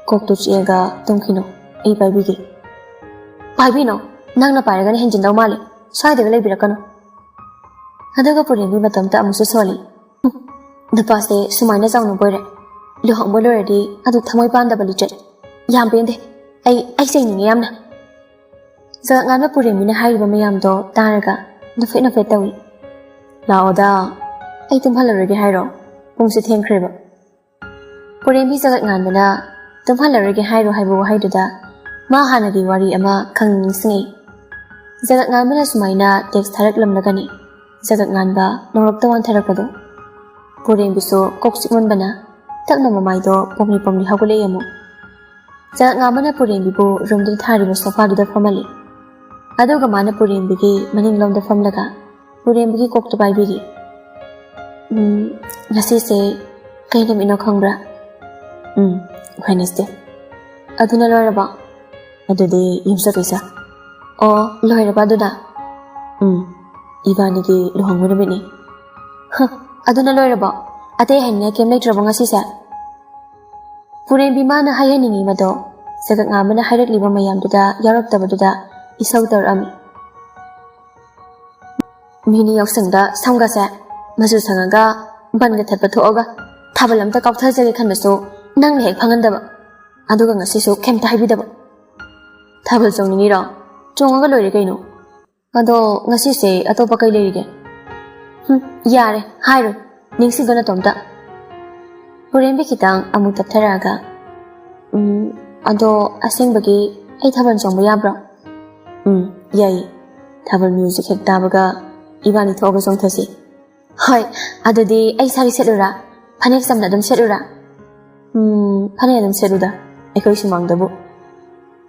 ꯀꯣꯛꯇꯨ ꯆꯤꯛꯑꯒ ꯇꯨꯝꯈꯤꯅꯨ, ꯑꯩ ꯄꯥꯏꯕꯤꯒꯦ꯫" "ꯄꯥꯏꯕꯤꯅꯣ, ꯅꯪꯅ ꯄꯥꯏꯔꯒꯅ ꯍꯦꯟꯖꯤꯟꯗꯧ ꯃꯥꯜꯂꯦ, ꯁ꯭ꯋꯥꯏꯗꯒ ꯂꯩꯕꯤꯔꯛꯀꯅꯨ꯫" ꯑꯗꯨꯒ ꯄꯨꯔꯦꯝꯕꯤ ꯃꯇꯣꯝꯇ ꯑꯃꯨꯛꯁꯨ ꯁꯣꯜꯂꯤ꯫ "ꯍꯨꯝ, ꯅꯨꯄꯥꯁꯦ ꯁꯨꯃꯥꯏꯅ ꯆꯥꯎꯅꯕ ꯑꯣꯏꯔꯦ꯫ ꯂꯨꯍꯣꯡꯕ ꯂꯣꯏꯔꯗꯤ ꯑꯗꯨ ꯊꯃꯣꯏ ꯄꯥꯟꯗꯕ ꯂꯤꯆꯠ꯫ ꯌꯥꯝ ꯄꯦꯟꯗꯦ꯫ ꯑꯩ, ꯑꯩ ꯆꯩꯅꯤꯡꯉꯦ ꯌꯥꯝꯅ꯫" ꯖꯒꯠ ꯉꯥꯟꯕ ꯄꯨꯔꯦꯝꯕꯤꯅ ꯍꯥꯏꯔꯤꯕ ꯃꯌꯥꯝꯗꯣ ꯇꯥꯔꯒ ꯅꯣꯛꯐꯦꯠ ꯅꯣꯛꯐꯦꯠ ꯇꯧꯏ꯫ "ꯂꯥꯛꯑꯣꯗ, ꯑꯩ ꯇꯨꯝꯍꯜꯂꯔꯣꯏꯒꯦ ꯍꯥꯏꯔꯣ? ꯄꯨꯡꯁꯦ ꯊꯦꯡꯈ꯭ꯔꯦꯕ꯫" ꯄꯨꯔꯦꯝꯕꯤ ꯖꯒꯠ ꯉꯥꯟꯕꯅ "ꯇꯨꯝꯍꯜꯂꯔꯣꯏꯒꯦ ꯍꯥꯏꯔꯣ" ꯍꯥꯏꯕ ꯋꯥꯍꯩꯗꯨꯗ ꯃꯥ ꯍꯥꯟꯅꯒꯤ ꯋꯥꯔꯤ ꯑꯃ ꯈꯪꯅꯤꯡ ꯅꯤꯡꯁꯤꯡꯉꯛꯏ꯫ ꯖꯒꯠ ꯉꯥꯟꯕꯅ ꯁꯨꯃꯥꯏꯅ ꯇꯦꯛꯁ ꯊꯥꯔꯛꯂꯝꯂꯒꯅꯤ ꯖꯒꯠ ꯉꯥꯟꯕ ꯅꯣꯡꯂꯛꯇ ꯋꯥꯟꯊꯔꯛꯄꯗꯣ꯫ ꯄꯨꯔꯦꯝꯕꯤꯁꯨ ꯀꯣꯛ ꯆꯤꯛꯃꯟꯕꯅ ꯇꯞꯅ ꯃꯃꯥꯏꯗꯣ ꯄꯣꯝꯂꯤ ꯄꯣꯝꯂꯤ ꯍꯧꯒꯠꯂꯛꯏ ꯑꯃꯨꯛ꯫ ꯖꯒꯠ ꯉꯥꯟꯕꯅ ꯄꯨꯔꯦꯝꯕꯤꯕꯨ ꯔꯨꯝꯗꯨꯗ ꯊꯥꯔꯤꯕ ꯁꯣꯐꯥꯗꯨꯗ ꯐꯝꯍꯜꯂꯤ꯫ ꯑꯗꯨꯒ ꯃꯥꯅ ꯄꯨꯔꯦꯝꯕꯤꯒꯤ ꯃꯅꯤꯡꯂꯣꯝꯗ ꯐꯝꯂꯒ ꯄꯨꯔꯦꯝꯕꯤꯒꯤ ꯀꯣꯛꯇꯨ ꯄꯥꯏꯕꯤꯔꯤ꯫ "ꯎꯝ, ꯉꯁꯤꯁꯦ ꯀꯩ ꯅꯨꯃꯤꯠꯅꯣ ꯈꯪꯕ꯭ꯔꯥ?" "ꯎꯝ, ꯋꯦꯅꯁꯗꯦ꯫" "ꯑꯗꯨꯅ ꯂꯣꯏꯔꯕꯣ?" "ꯑꯗꯨꯗꯤ ꯌꯨꯝꯁꯀꯩꯁ꯫" "ꯑꯣ, ꯂꯣꯏꯔꯕ ꯑꯗꯨꯅ?" "ꯎꯝ, ꯏꯕꯥꯅꯤꯒꯤ ꯂꯨꯍꯣꯡꯕ ꯅꯨꯃꯤꯠꯅꯤ꯫" "ꯍ, ꯑꯗꯨꯅ ꯂꯣꯏꯔꯕꯣ? ꯑꯇꯩ ꯍꯥꯏꯅꯤꯡꯉꯥꯏ ꯀꯩꯝ ꯂꯩꯇ꯭ꯔꯕꯣ ꯉꯁꯤꯁꯦ?" ꯄꯨꯔꯦꯝꯕꯤ ꯃꯥꯅ ꯍꯥꯏꯍꯟꯅꯤꯡꯉꯤꯕꯗꯣ ꯖꯒꯠ ꯉꯥꯟꯕꯅ ꯍꯥꯏꯔꯛꯂꯤꯕ ꯃꯌꯥꯝꯗꯨꯗ ꯌꯥꯎꯔꯛꯇꯕꯗꯨꯗ ꯏꯁꯧ ꯇꯧꯔꯛꯑꯝꯃꯤ꯫ "ꯃꯤꯅꯤ ꯌꯥꯎꯁꯪꯗ ꯁꯝꯒꯁꯦ ꯃꯆꯨ ꯁꯪꯉꯒ ꯕꯟꯒ ꯊꯠꯄ ꯊꯣꯛꯑꯒ ꯊꯥꯕꯜ ꯑꯝꯇ ꯀꯥꯎꯊꯖꯒꯦ ꯈꯟꯕꯁꯨ ꯅꯪꯅ ꯍꯦꯛ ꯐꯪꯍꯟꯗꯕ꯫ ꯑꯗꯨꯒ ꯉꯁꯤꯁꯨ ꯀꯩꯝꯇ ꯍꯥꯏꯕꯤꯗꯕ꯫ ꯊꯥꯕꯜ ꯆꯣꯡꯅꯤꯡꯉꯤꯔꯣ? ꯆꯣꯡꯉꯒ ꯂꯣꯏꯔꯦ ꯀꯩꯅꯣ꯫ ꯑꯗꯣ ꯉꯁꯤꯁꯦ ꯑꯇꯣꯞꯄ ꯀꯩ ꯂꯩꯔꯤꯒꯦ?" "ꯍꯨꯝ, ꯌꯥꯔꯦ, ꯍꯥꯏꯔꯣꯏ꯫ ꯅꯤꯡꯁꯤꯡꯗꯣ ꯅꯇꯣꯝꯇ꯫" ꯄꯨꯔꯦꯝꯕꯤ ꯈꯤꯇꯪ ꯑꯃꯨꯛ ꯇꯞꯊꯔꯛꯑꯒ, "ꯎꯝ, ꯑꯗꯣ ꯑꯁꯦꯡꯕꯒꯤ ꯑꯩ ꯊꯥꯕꯜ ꯆꯣꯡꯕ ꯌꯥꯕ꯭ꯔꯣ?" "ꯎꯝ, ꯌꯥꯏꯌꯦ꯫ ꯊꯥꯕꯜ ꯃ꯭ꯌꯨꯖꯤꯛ ꯍꯦꯛ ꯇꯥꯕꯒ ꯏꯕꯥꯅꯤ ꯊꯣꯛꯑꯒ ꯆꯣꯡꯊꯁꯤ꯫" "ꯍꯣꯏ, ꯑꯗꯨꯗꯤ ꯑꯩ ꯁꯥꯔꯤ ꯁꯦꯠꯂꯨꯔꯥ? ꯐꯅꯦꯛ ꯆꯝꯅ ꯑꯗꯨꯝ ꯁꯦꯠꯂꯨꯔꯥ?" "ꯎꯝ, ꯐꯅꯦꯛ ꯑꯗꯨꯝ ꯁꯦꯠꯂꯨꯗ, ꯑꯩꯈꯣꯏ ꯁꯨꯃꯥꯡꯗꯕꯨ꯫"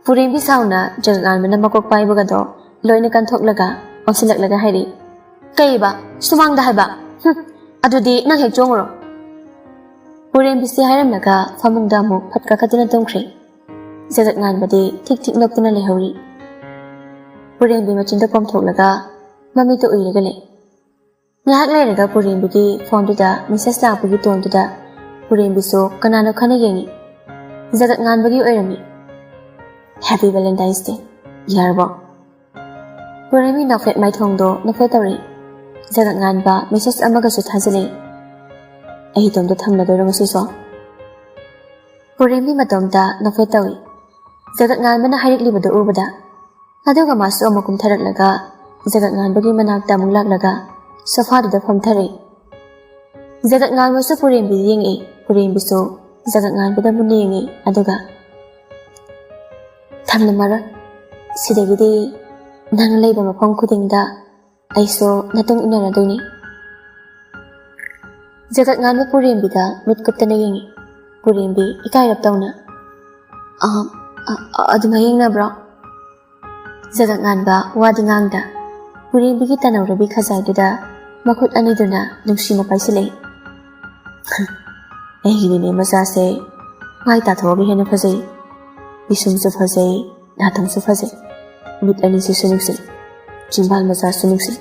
ꯄꯨꯔꯦꯝꯕꯤ ꯁꯥꯎꯅ ꯖꯒꯠꯉꯥꯟꯕꯅ ꯃꯀꯣꯛ ꯄꯥꯏꯕꯒꯗꯣ ꯂꯣꯏꯅ ꯀꯟꯊꯣꯛꯂꯒ ꯑꯣꯟꯁꯤꯜꯂꯛꯂꯒ ꯍꯥꯏꯔꯤ, "ꯀꯩꯕ? ꯁꯨꯃꯥꯡꯗ ꯍꯥꯏꯕ? ꯍꯨꯝ, ꯑꯗꯨꯗꯤ ꯅꯪ ꯍꯦꯛ ꯆꯣꯡꯉꯨꯔꯣ꯫" ꯄꯨꯔꯦꯝꯕꯤꯁꯦ ꯍꯥꯏꯔꯝꯂꯒ ꯐꯃꯨꯡꯗ ꯑꯃꯨꯛ ꯐꯠ ꯀꯥꯈꯠꯇꯨꯅ ꯇꯨꯝꯈ꯭ꯔꯦ꯫ ꯖꯒꯠꯉꯥꯟꯕꯗꯤ ꯊꯤꯛ ꯊꯤꯛ ꯅꯣꯛꯇꯨꯅ ꯂꯩꯍꯧꯔꯤ꯫ ꯄꯨꯔꯦꯝꯕꯤ ꯃꯆꯤꯟꯗ ꯄꯣꯝꯊꯣꯛꯂꯒ ꯃꯃꯤꯠꯇ ꯎꯏꯔꯒ ꯂꯩ꯫ ꯉꯥꯏꯍꯥꯛ ꯂꯩꯔꯒ ꯄꯨꯔꯦꯝꯕꯤꯒꯤ ꯐꯣꯟꯗꯨꯗ ꯃꯦꯁꯦꯖ ꯂꯥꯛꯄꯒꯤ ꯇꯣꯟꯗꯨꯗ ꯄꯨꯔꯦꯝꯕꯤꯁꯨ ꯀꯅꯥꯅꯣ ꯈꯟꯅ ꯌꯦꯡꯉꯤ꯫ ꯖꯒꯠꯉꯥꯟꯕꯒꯤ ꯑꯣꯏꯔꯝꯃꯤ꯫ "Happy Valentine's Day꯫ ꯌꯥꯔꯕꯣ?" ꯄꯨꯔꯦꯝꯕꯤ ꯅꯣꯛꯐꯦꯠ ꯃꯥꯏꯊꯣꯡꯗꯣ ꯅꯣꯛꯐꯦꯠ ꯇꯧꯔꯤ꯫ ꯖꯒꯠꯉꯥꯟꯕ ꯃꯦꯁꯦꯖ ꯑꯃꯒꯁꯨ ꯊꯥꯖꯤꯜꯂꯤ꯫ "ꯑꯩ ꯏꯇꯣꯝꯇ ꯊꯝꯂꯗꯣꯏꯔꯣ ꯉꯁꯤꯁꯨ?" ꯄꯨꯔꯦꯝꯕꯤ ꯃꯇꯣꯝꯇ ꯅꯣꯛꯐꯦꯠ ꯇꯧꯏ꯫ ꯖꯒꯠꯉꯥꯟꯕꯅ ꯍꯥꯏꯔꯛꯂꯤꯕꯗꯨ ꯎꯕꯗ꯫ ꯑꯗꯨꯒ ꯃꯥꯁꯨ ꯑꯃꯨꯛ ꯀꯨꯝꯊꯔꯛꯂꯒ ꯖꯒꯠꯉꯥꯟꯕꯒꯤ ꯃꯅꯥꯛꯇ ꯑꯃꯨꯛ ꯂꯥꯛꯂꯒ ꯁꯣꯐꯥꯗꯨꯗ ꯐꯝꯊꯔꯦ꯫ ꯖꯒꯠꯉꯥꯟꯕꯁꯨ ꯄꯨꯔꯦꯝꯕꯤꯗ ꯌꯦꯡꯉꯛꯏ, ꯄꯨꯔꯦꯝꯕꯤꯁꯨ ꯖꯒꯠꯉꯥꯟꯕꯗ ꯃꯨꯟꯅ ꯌꯦꯡꯉꯤ꯫ ꯑꯗꯨꯒ, "ꯊꯝꯂꯝꯃꯔꯣꯏ꯫ ꯁꯤꯗꯒꯤꯗꯤ ꯅꯪ ꯂꯩꯕ ꯃꯐꯝ ꯈꯨꯗꯤꯡꯗ ꯑꯩꯁꯨ ꯅꯇꯨꯡ ꯏꯟꯅꯔꯗꯣꯏꯅꯤ꯫" ꯖꯒꯠꯉꯥꯟꯕ ꯄꯨꯔꯦꯝꯕꯤꯗ ꯃꯤꯠ ꯀꯨꯞꯇꯅ ꯌꯦꯡꯉꯤ꯫ ꯄꯨꯔꯦꯝꯕꯤ ꯏꯀꯥꯏꯔꯞ ꯇꯧꯅ, "ꯑ, ꯑ, ꯑ, ꯑꯗꯨꯃꯥꯏ ꯌꯦꯡꯅꯕ꯭ꯔꯣ?" ꯖꯒꯠꯉꯥꯟꯕ ꯋꯥꯗꯤ ꯉꯥꯡꯗ ꯄꯨꯔꯦꯝꯕꯤꯒꯤ ꯇꯅꯧꯔꯕꯤ ꯈꯖꯥꯏꯗꯨꯗ ꯃꯈꯨꯠ ꯑꯅꯤꯗꯨꯅ ꯅꯨꯡꯁꯤꯅ ꯄꯥꯏꯁꯤꯜꯂꯛꯏ꯫ "ꯑꯩꯒꯤ ꯅꯦꯅꯦ ꯃꯆꯥꯁꯦ ꯃꯥꯏ ꯇꯥꯊꯣꯛꯑꯒ ꯍꯦꯟꯅ ꯐꯖꯩ꯫ ꯄꯤꯁꯨꯝꯁꯨ ꯐꯖꯩ, ꯅꯥꯇꯣꯟꯁꯨ ꯐꯖꯩ, ꯃꯤꯠ ꯑꯅꯤꯁꯤꯁꯨ ꯅꯨꯡꯁꯤ, ꯆꯤꯝꯕꯥꯜ ꯃꯆꯥꯁꯨ ꯅꯨꯡꯁꯤ꯫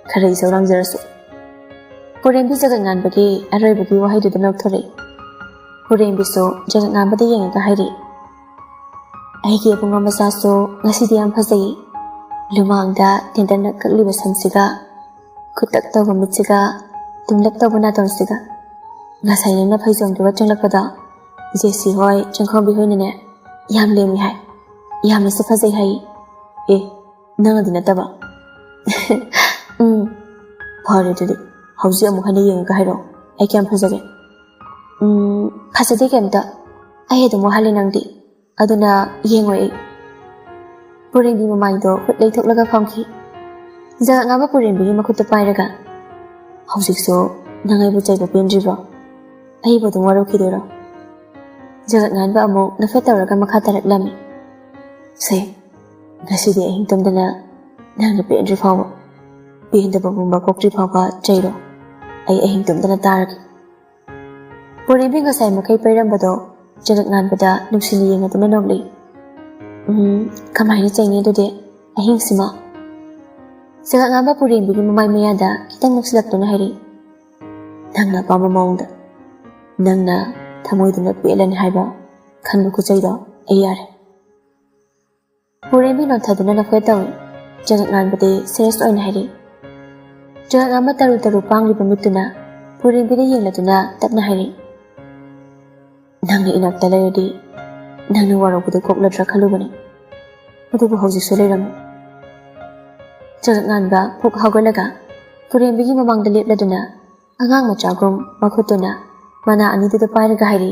ꯈꯔ ꯏꯁꯧ ꯂꯥꯡꯖꯔꯁꯨ꯫" ꯄꯨꯔꯦꯝꯕꯤ ꯖꯒꯠꯉꯥꯟꯕꯒꯤ ꯑꯔꯣꯏꯕꯒꯤ ꯋꯥꯍꯩꯗꯨꯗ ꯅꯣꯛꯊꯣꯔꯛꯏ꯫ ꯄꯨꯔꯦꯝꯕꯤꯁꯨ ꯖꯒꯠꯉꯥꯟꯕꯗ ꯌꯦꯡꯉꯒ ꯍꯥꯏꯔꯤ, "ꯑꯩꯒꯤ ꯑꯕꯨꯡꯉꯣ ꯃꯆꯥꯁꯨ ꯉꯁꯤꯗꯤ ꯌꯥꯝ ꯐꯖꯩ꯫ ꯂꯨꯃꯥꯡꯗ ꯇꯦꯟꯇꯛꯅ ꯀꯛꯂꯤꯕ ꯁꯝꯁꯤꯒ, ꯈꯨꯠꯇꯛ ꯇꯧꯕ ꯃꯤꯠꯁꯤꯒ, ꯇꯨꯝꯂꯞ ꯇꯧꯕ ꯅꯥꯇꯣꯟꯁꯤꯒ꯫ ꯉꯁꯥꯏ ꯅꯪꯅ ꯐꯩꯖꯣꯝꯗꯨꯒ ꯆꯪꯂꯛꯄꯗꯣ, ꯖꯦꯁꯤ ꯍꯣꯏ, ꯆꯪꯈꯣꯝꯕꯤ ꯍꯣꯏꯅꯅꯦ, ꯌꯥꯝ ꯂꯦꯝꯃꯤ ꯍꯥꯏ꯫ ꯌꯥꯝꯅꯁꯨ ꯐꯖꯩ ꯍꯥꯏ꯫" "ꯑꯦ, ꯅꯪꯅꯗꯤ ꯅꯠꯇꯕ?" "ꯎꯝ, ꯐꯔꯦ ꯑꯗꯨꯗꯤ꯫ ꯍꯧꯖꯤꯛ ꯑꯃꯨꯛ ꯍꯟꯅ ꯌꯦꯡꯉꯒ ꯍꯥꯏꯔꯛꯑꯣ, ꯑꯩ ꯀꯌꯥꯝ ꯐꯖꯒꯦ?" "ꯎꯝ, ꯐꯖꯗꯦ ꯀꯩꯝꯇ꯫ ꯑꯩ ꯑꯗꯨꯝ ꯋꯥꯍꯜꯂꯦ ꯅꯪꯗꯤ꯫ ꯑꯗꯨꯅ ꯌꯦꯡꯉꯣꯏ ꯑꯩ꯫" ꯄꯨꯔꯦꯝꯕꯤ ꯃꯃꯥꯏꯗꯣ ꯍꯨꯠ ꯂꯩꯊꯣꯛꯂꯒ ꯐꯝꯈꯤ꯫ ꯖꯒꯠ ꯉꯥꯟꯕ ꯄꯨꯔꯦꯝꯕꯤꯒꯤ ꯃꯈꯨꯠꯇ ꯄꯥꯏꯔꯒ, "ꯍꯧꯖꯤꯛꯁꯨ ꯅꯪ ꯑꯩꯕꯨ ꯆꯩꯕ ꯄꯦꯟꯗ꯭ꯔꯤꯕ꯭ꯔꯣ? ꯑꯩꯕꯨ ꯑꯗꯨꯝ ꯋꯥꯔꯧꯈꯤꯗꯣꯏꯔꯣ?" ꯖꯒꯠ ꯉꯥꯟꯕ ꯑꯃꯨꯛ ꯅꯐꯦꯠ ꯇꯧꯔꯒ ꯃꯈꯥ ꯇꯥꯔꯛꯂꯝꯃꯤ꯫ "ꯁꯦ, ꯉꯁꯤꯗꯤ ꯑꯍꯤꯡ ꯇꯨꯝꯗꯅ ꯅꯪꯅ ꯄꯦꯟꯗ꯭ꯔꯤ ꯐꯥꯎꯕ, ꯄꯦꯟꯗꯕ ꯄꯨꯝꯕ ꯀꯣꯛꯇ꯭ꯔꯤ ꯐꯥꯎꯕ ꯆꯩꯔꯣ꯫ ꯑꯩ ꯑꯍꯤꯡ ꯇꯨꯝꯗꯅ ꯇꯥꯔꯒꯦ꯫" ꯄꯨꯔꯦꯝꯕꯤ ꯉꯁꯥꯏ ꯃꯈꯩ ꯄꯩꯔꯝꯕꯗꯣ ꯖꯒꯠ ꯉꯥꯟꯕꯗ ꯅꯨꯡꯁꯤꯅ ꯌꯦꯡꯉꯗꯨꯅ ꯅꯣꯛꯂꯤ꯫ "ꯎꯝ, ꯀꯃꯥꯏꯅ ꯆꯩꯅꯤ ꯑꯗꯨꯗꯤ ꯑꯍꯤꯡꯁꯤꯃ?" ꯖꯒꯠ ꯉꯥꯟꯕ ꯄꯨꯔꯦꯝꯕꯤꯒꯤ ꯃꯃꯥꯏ ꯃꯌꯥꯗ ꯈꯤꯇꯪ ꯅꯣꯛꯁꯤꯜꯂꯛꯇꯨꯅ ꯍꯥꯏꯔꯤ, "ꯅꯪꯅ ꯑꯄꯥꯝꯕ ꯃꯑꯣꯡꯗ, ꯅꯪꯅ ꯊꯃꯣꯏꯗꯨꯅ ꯄꯦꯜꯂꯅꯤ ꯍꯥꯏꯕ ꯈꯟꯕ ꯈꯨꯆꯩꯗꯣ ꯑꯩ ꯌꯥꯔꯦ꯫" ꯄꯨꯔꯦꯝꯕꯤ ꯅꯣꯟꯊꯗꯨꯅ ꯅꯐꯦꯠ ꯇꯧꯏ꯫ ꯖꯒꯠ ꯉꯥꯟꯕꯗꯤ ꯁꯦꯔꯤꯌꯁ ꯑꯣꯏꯅ ꯍꯥꯏꯔꯤ꯫ ꯖꯒꯠ ꯉꯥꯟꯕ ꯇꯔꯨ ꯇꯔꯨ ꯄꯥꯡꯂꯤꯕ ꯃꯤꯠꯇꯨꯅ ꯄꯨꯔꯦꯝꯕꯤꯗ ꯌꯦꯡꯂꯗꯨꯅ ꯇꯞꯅ ꯍꯥꯏꯔꯤ, "ꯅꯪꯅ ꯏꯅꯥꯛꯇ ꯂꯩꯔꯗꯤ ꯅꯪꯅ ꯋꯥꯔꯧꯕꯗꯨ ꯀꯣꯛꯂꯗ꯭ꯔꯥ ꯈꯜꯂꯨꯕꯅꯤ, ꯑꯗꯨꯕꯨ ꯍꯧꯖꯤꯛꯁꯨ ꯂꯩꯔꯝꯃꯤ꯫" ꯖꯒꯠ ꯉꯥꯟꯕ ꯐꯨꯛ ꯍꯧꯒꯠꯂꯒ ꯄꯨꯔꯦꯝꯕꯤꯒꯤ ꯃꯃꯥꯡꯗ ꯂꯦꯞꯂꯗꯨꯅ ꯑꯉꯥꯡ ꯃꯆꯥꯒꯨꯝ ꯃꯈꯨꯠꯇꯨꯅ ꯃꯅꯥ ꯑꯅꯤꯗꯨꯗ ꯄꯥꯏꯔꯒ ꯍꯥꯏꯔꯤ,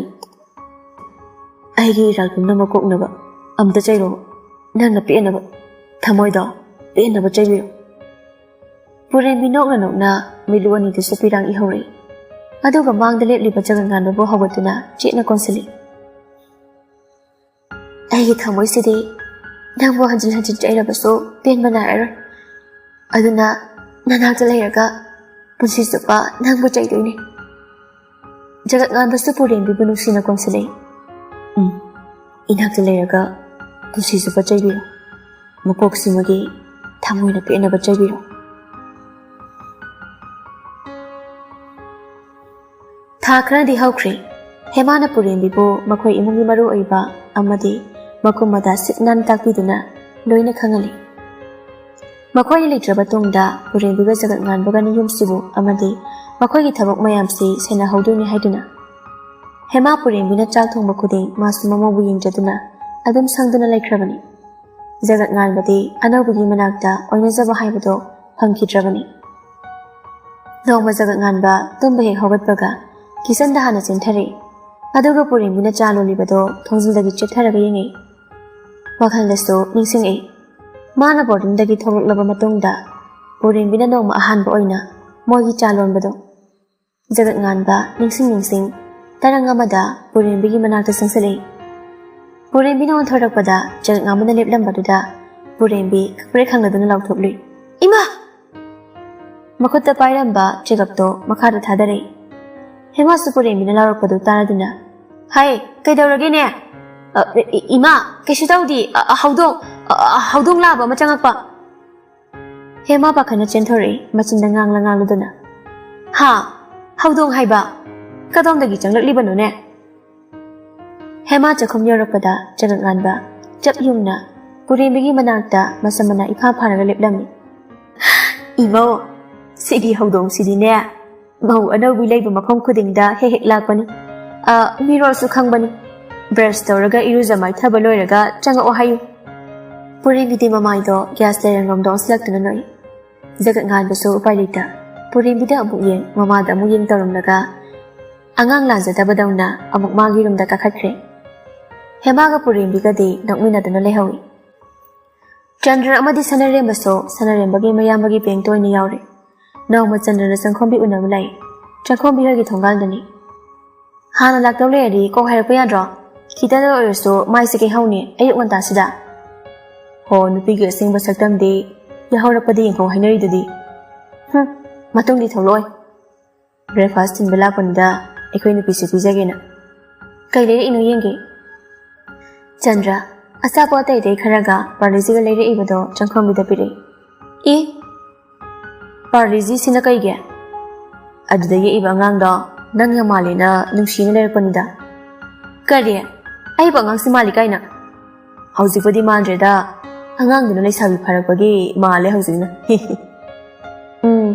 "ꯑꯩꯒꯤ ꯏꯔꯥꯜ ꯄꯨꯝꯅꯃꯛ ꯀꯣꯛꯅꯕ ꯑꯝꯇ ꯆꯩꯔꯣ꯫ ꯅꯪꯅ ꯄꯦꯟꯅꯕ, ꯊꯃꯣꯏꯗꯣ ꯄꯦꯟꯅꯕ ꯆꯩꯕꯤꯔꯣ꯫" ꯄꯨꯔꯦꯝꯕꯤ ꯅꯣꯛꯅ ꯅꯣꯛꯅ ꯃꯤꯠꯂꯨ ꯑꯅꯤꯗꯨꯁꯨ ꯄꯤꯔꯥꯡ ꯏꯍꯧꯔꯦ꯫ ꯑꯗꯨꯒ ꯃꯥꯡꯗ ꯂꯦꯞꯂꯤꯕ ꯖꯒꯠ ꯉꯥꯟꯕꯕꯨ ꯍꯧꯒꯠꯇꯨꯅ ꯆꯦꯠꯅ ꯀꯣꯟꯁꯤꯜꯂꯤ꯫ "ꯑꯩꯒꯤ ꯊꯃꯣꯏꯁꯤꯗꯤ ꯅꯪꯕꯨ ꯍꯟꯖꯤꯟ ꯍꯟꯖꯤꯟ ꯆꯩꯔꯕꯁꯨ ꯄꯦꯟꯕ ꯅꯥꯏꯔꯔꯣꯏ꯫ ꯑꯗꯨꯅ ꯅꯅꯥꯛꯇ ꯂꯩꯔꯒ ꯄꯨꯟꯁꯤ ꯆꯨꯞꯄ ꯅꯪꯕꯨ ꯆꯩꯗꯣꯏꯅꯤ꯫" ꯖꯒꯠ ꯉꯥꯟꯕꯁꯨ ꯄꯨꯔꯦꯝꯕꯤꯕꯨ ꯅꯨꯡꯁꯤꯅ ꯀꯣꯟꯁꯤꯜꯂꯤ꯫ "ꯎꯝ, ꯏꯅꯥꯛꯇ ꯂꯩꯔꯒ ꯄꯨꯟꯁꯤ ꯆꯨꯞꯄ ꯆꯩꯕꯤꯔꯣ꯫ ꯃꯀꯣꯛꯁꯤꯃꯒꯤ ꯊꯃꯣꯏꯅ ꯄꯦꯟꯅꯕ ꯆꯩꯕꯤꯔꯣ꯫" ꯊꯥ ꯈꯔꯗꯤ ꯍꯧꯈ꯭ꯔꯦ꯫ ꯍꯦꯃꯥꯅ ꯄꯨꯔꯦꯝꯕꯤꯕꯨ ꯃꯈꯣꯏ ꯏꯃꯨꯡꯒꯤ ꯃꯔꯨ ꯑꯣꯏꯕ ꯑꯃꯗꯤ ꯃꯀꯨꯞ ꯃꯇꯥ ꯁꯤꯠ ꯅꯥꯟ ꯇꯥꯛꯄꯤꯗꯨꯅ ꯂꯣꯏꯅ ꯈꯪꯍꯜꯂꯤ꯫ ꯃꯈꯣꯏꯅ ꯂꯩꯇ꯭ꯔꯕ ꯇꯨꯡꯗ ꯄꯨꯔꯦꯝꯕꯤꯒ ꯖꯒꯠ ꯉꯥꯟꯕꯒꯅ ꯌꯨꯝꯁꯤꯕꯨ ꯑꯃꯗꯤ ꯃꯈꯣꯏꯒꯤ ꯊꯕꯛ ꯃꯌꯥꯝꯁꯤ ꯁꯦꯟꯅꯍꯧꯗꯣꯏꯅꯤ ꯍꯥꯏꯗꯨꯅ ꯍꯦꯃꯥ ꯄꯨꯔꯦꯝꯕꯤꯅ ꯆꯥꯛ ꯊꯣꯡꯕ ꯈꯨꯗꯤꯡ ꯃꯥꯁꯨ ꯃꯃꯧꯕꯨ ꯌꯦꯡꯖꯗꯨꯅ ꯑꯗꯨꯝ ꯁꯪꯗꯨꯅ ꯂꯩꯈ꯭ꯔꯕꯅꯤ꯫ ꯖꯒꯠ ꯉꯥꯟꯕꯗꯤ ꯑꯅꯧꯕꯒꯤ ꯃꯅꯥꯛꯇ ꯑꯣꯏꯅꯖꯕ ꯍꯥꯏꯕꯗꯣ ꯐꯪꯈꯤꯗ꯭ꯔꯕꯅꯤ꯫ ꯅꯣꯡꯃ ꯖꯒꯠ ꯉꯥꯟꯕ ꯇꯨꯝꯕ ꯍꯦꯛ ꯍꯧꯒꯠꯄꯒ ꯀꯤꯆꯟꯗ ꯍꯥꯟꯅ ꯆꯦꯟꯊꯔꯛꯏ꯫ ꯑꯗꯨꯒ ꯄꯨꯔꯦꯝꯕꯤꯅ ꯆꯥ ꯂꯣꯜꯂꯤꯕꯗꯣ ꯊꯣꯡꯖꯤꯜꯗꯒꯤ ꯆꯦꯞꯊꯔꯒ ꯌꯦꯡꯉꯛꯏ꯫ ꯋꯥꯈꯜꯗꯁꯨ ꯅꯤꯡꯁꯤꯡꯉꯛꯏ, ꯃꯥꯅ ꯕꯣꯔꯗꯤꯡꯗꯒꯤ ꯊꯣꯛꯂꯛꯂꯕ ꯃꯇꯨꯡꯗ ꯄꯨꯔꯦꯝꯕꯤꯅ ꯅꯣꯡꯃ ꯑꯍꯥꯟꯕ ꯑꯣꯏꯅ ꯃꯣꯏꯒꯤ ꯆꯥ ꯂꯣꯟꯕꯗꯣ꯫ ꯖꯒꯠ ꯉꯥꯟꯕ ꯅꯤꯡꯁꯤꯡ ꯅꯤꯡꯁꯤꯡ ꯇꯔꯪ ꯑꯃꯗ ꯄꯨꯔꯦꯝꯕꯤꯒꯤ ꯃꯅꯥꯛꯇ ꯆꯪꯁꯤꯜꯂꯛꯏ꯫ ꯄꯨꯔꯦꯝꯕꯤꯅ ꯑꯣꯟꯊꯣꯔꯛꯄꯗ ꯖꯒꯠ ꯉꯥꯟꯕꯅ ꯂꯦꯞꯂꯝꯕꯗꯨꯗ ꯄꯨꯔꯦꯝꯕꯤ ꯈꯪꯄ꯭ꯔꯦꯛ ꯈꯪꯗꯗꯨꯅ ꯂꯥꯎꯊꯣꯛꯂꯨꯏ, "ꯏꯃꯥ!" ꯃꯈꯨꯠꯇ ꯄꯥꯏꯔꯝꯕ ꯆꯦꯒꯞꯇꯣ ꯃꯈꯥꯗ ꯊꯥꯗꯔꯛꯏ꯫ ꯍꯦꯃꯥꯁꯨ ꯄꯨꯔꯦꯝꯕꯤꯅ ꯂꯥꯎꯔꯛꯄꯗꯨ ꯇꯥꯔꯗꯨꯅ, "ꯍꯥꯏ, ꯀꯩꯗꯧꯔꯒꯦꯅꯦ?" "ꯑ, ꯏ-, ꯏꯃꯥ, ꯀꯩꯁꯨ ꯇꯧꯗꯤ, ꯑ, ꯑ, ꯍꯧꯗꯣꯡ, ꯑ, ꯑ, ꯍꯧꯗꯣꯡ ꯂꯥꯕ ꯑꯃ ꯆꯪꯉꯛꯄ꯫" ꯍꯦꯃꯥ ꯄꯥꯈꯠꯅ ꯆꯦꯟꯊꯣꯔꯛꯏ, ꯃꯆꯤꯟꯗ ꯉꯥꯡꯂ ꯉꯥꯡꯂꯗꯨꯅ, "ꯍꯥ? ꯍꯧꯗꯣꯡ ꯍꯥꯏꯕ? ꯀꯗꯣꯝꯗꯒꯤ ꯆꯪꯂꯛꯂꯤꯕꯅꯣꯅꯦ?" ꯍꯦꯃꯥ ꯆꯥꯛꯈꯨꯝ ꯌꯧꯔꯛꯄꯗ ꯖꯒꯠ ꯉꯥꯟꯕ ꯆꯞ ꯌꯨꯡꯅ ꯄꯨꯔꯦꯝꯕꯤꯒꯤ ꯃꯅꯥꯛꯇ ꯃꯁꯝ ꯃꯅꯥ ꯏꯐꯥ ꯐꯥꯔꯒ ꯂꯦꯞꯂꯝꯃꯤ꯫ "ꯏꯃꯧ, ꯁꯤꯒꯤ ꯍꯧꯗꯣꯡꯁꯤꯗꯤꯅꯦ, ꯃꯧ ꯑꯅꯧꯕꯤ ꯂꯩꯕ ꯃꯐꯝ ꯈꯨꯗꯤꯡꯗ ꯍꯦꯛ ꯍꯦꯛ ꯂꯥꯛꯄꯅꯤ꯫ ꯑ, ꯃꯤꯔꯣꯜꯁꯨ ꯈꯪꯕꯅꯤ꯫ ꯕ꯭ꯔꯁ ꯇꯧꯔꯒ ꯏꯔꯨꯖ ꯃꯥꯏꯊꯕ ꯂꯣꯏꯔꯒ ꯆꯪꯉꯛꯑꯣ ꯍꯥꯏꯌꯨ꯫" ꯄꯨꯔꯦꯝꯕꯤꯗꯤ ꯃꯃꯥꯏꯗꯣ ꯒ꯭ꯌꯥꯁ ꯂꯩꯔꯪꯂꯣꯝꯗ ꯑꯣꯟꯁꯤꯜꯂꯛꯇꯨꯅ ꯅꯣꯛꯏ꯫ ꯖꯒꯠ ꯉꯥꯟꯕꯁꯨ ꯎꯄꯥꯏ ꯂꯩꯇ ꯄꯨꯔꯦꯝꯕꯤꯗ ꯑꯃꯨꯛ ꯌꯦꯡ, ꯃꯃꯥꯗ ꯑꯃꯨꯛ ꯌꯦꯡ ꯇꯧꯔꯝꯂꯒ ꯑꯉꯥꯡ ꯂꯥꯟꯖꯗꯕꯗꯧꯅ ꯑꯃꯨꯛ ꯃꯥꯒꯤ ꯔꯨꯝꯗ ꯀꯥꯈꯠꯈ꯭ꯔꯦ꯫ ꯍꯦꯃꯥꯒ ꯄꯨꯔꯦꯝꯕꯤꯒꯗꯤ ꯅꯣꯛꯃꯤꯟꯅꯗꯨꯅ ꯂꯩꯍꯧꯏ꯫ ꯆꯟꯗ꯭ꯔ ꯑꯃꯗꯤ ꯁꯅꯔꯦꯝꯕꯁꯨ ꯁꯅꯔꯦꯝꯕꯒꯤ ꯃꯌꯥꯝꯕꯒꯤ ꯕꯦꯡꯇ ꯑꯣꯏꯅ ꯌꯥꯎꯔꯦ꯫ ꯅꯣꯡꯃ ꯆꯟꯗ꯭ꯔꯅ ꯆꯪꯈꯣꯝꯕꯤ ꯎꯅꯕ ꯂꯥꯛꯏ꯫ ꯆꯪꯈꯣꯝꯕꯤ ꯍꯣꯏꯒꯤ ꯊꯣꯡꯒꯥꯜꯗꯅꯤ꯫ "ꯍꯥꯟꯅ ꯂꯥꯛꯇꯧ ꯂꯩꯔꯗꯤ ꯀꯣꯛ ꯍꯥꯏꯔꯛꯄ ꯌꯥꯗ꯭ꯔꯣ? ꯈꯤꯇꯗ ꯑꯣꯏꯔꯁꯨ ꯃꯥꯏꯁꯦ ꯀꯩꯍꯧꯅꯤ ꯑꯌꯨꯛ ꯉꯟꯇꯥꯁꯤꯗ?" "ꯍꯣ, ꯅꯨꯄꯤꯒꯤ ꯑꯁꯦꯡꯕ ꯁꯛꯇꯝꯗꯤ ꯌꯥꯍꯧꯔꯛꯄꯗ ꯌꯦꯡꯍꯧ ꯍꯥꯏꯅꯔꯤꯗꯨꯗꯤ꯫" "ꯍꯨꯝ, ꯃꯇꯨꯡꯗꯤ ꯊꯣꯛꯂꯛꯑꯣꯏ꯫ ꯕ꯭ꯔꯦꯛꯐꯥꯁ ꯊꯤꯟꯕ ꯂꯥꯛꯄꯅꯤꯗ ꯑꯩꯈꯣꯏ ꯅꯨꯄꯤꯁꯨ ꯄꯤꯖꯒꯦꯅ꯫ ꯀꯩ ꯂꯩꯔꯛꯏꯅꯣ ꯌꯦꯡꯒꯦ꯫" ꯆꯟꯗ꯭ꯔ ꯑꯆꯥꯄꯣꯠ ꯑꯇꯩ ꯑꯇꯩ ꯈꯔꯒ ꯄꯥꯔꯂꯦꯖꯤꯒ ꯂꯩꯔꯛꯏꯕꯗꯣ ꯆꯪꯈꯣꯝꯕꯤꯗ ꯄꯤꯔꯛꯏ꯫ "ꯑꯦ, ꯄꯥꯔꯂꯦꯖꯤꯁꯤꯅ ꯀꯩꯒꯤ?" "ꯑꯗꯨꯗ ꯌꯦꯛꯏꯕ ꯑꯉꯥꯡꯗꯣ ꯅꯪ ꯌꯥꯝ ꯃꯥꯜꯂꯦꯅ ꯅꯨꯡꯁꯤꯅ ꯂꯩꯔꯛꯄꯅꯤꯗ꯫" "ꯀꯔꯤ? ꯑꯩꯕꯨ ꯑꯉꯥꯡꯁꯤ ꯃꯥꯜꯂꯤ ꯀꯥꯏꯅ?" "ꯍꯧꯖꯤꯛꯄꯨꯗꯤ ꯃꯥꯟꯗ꯭ꯔꯦꯗ, ꯑꯉꯥꯡꯗꯨꯅ ꯂꯩꯁꯥꯕꯤ ꯐꯥꯔꯛꯄꯒꯤ ꯃꯥꯜꯂꯦ ꯍꯧꯖꯤꯛꯅ꯫" "ꯎꯝ,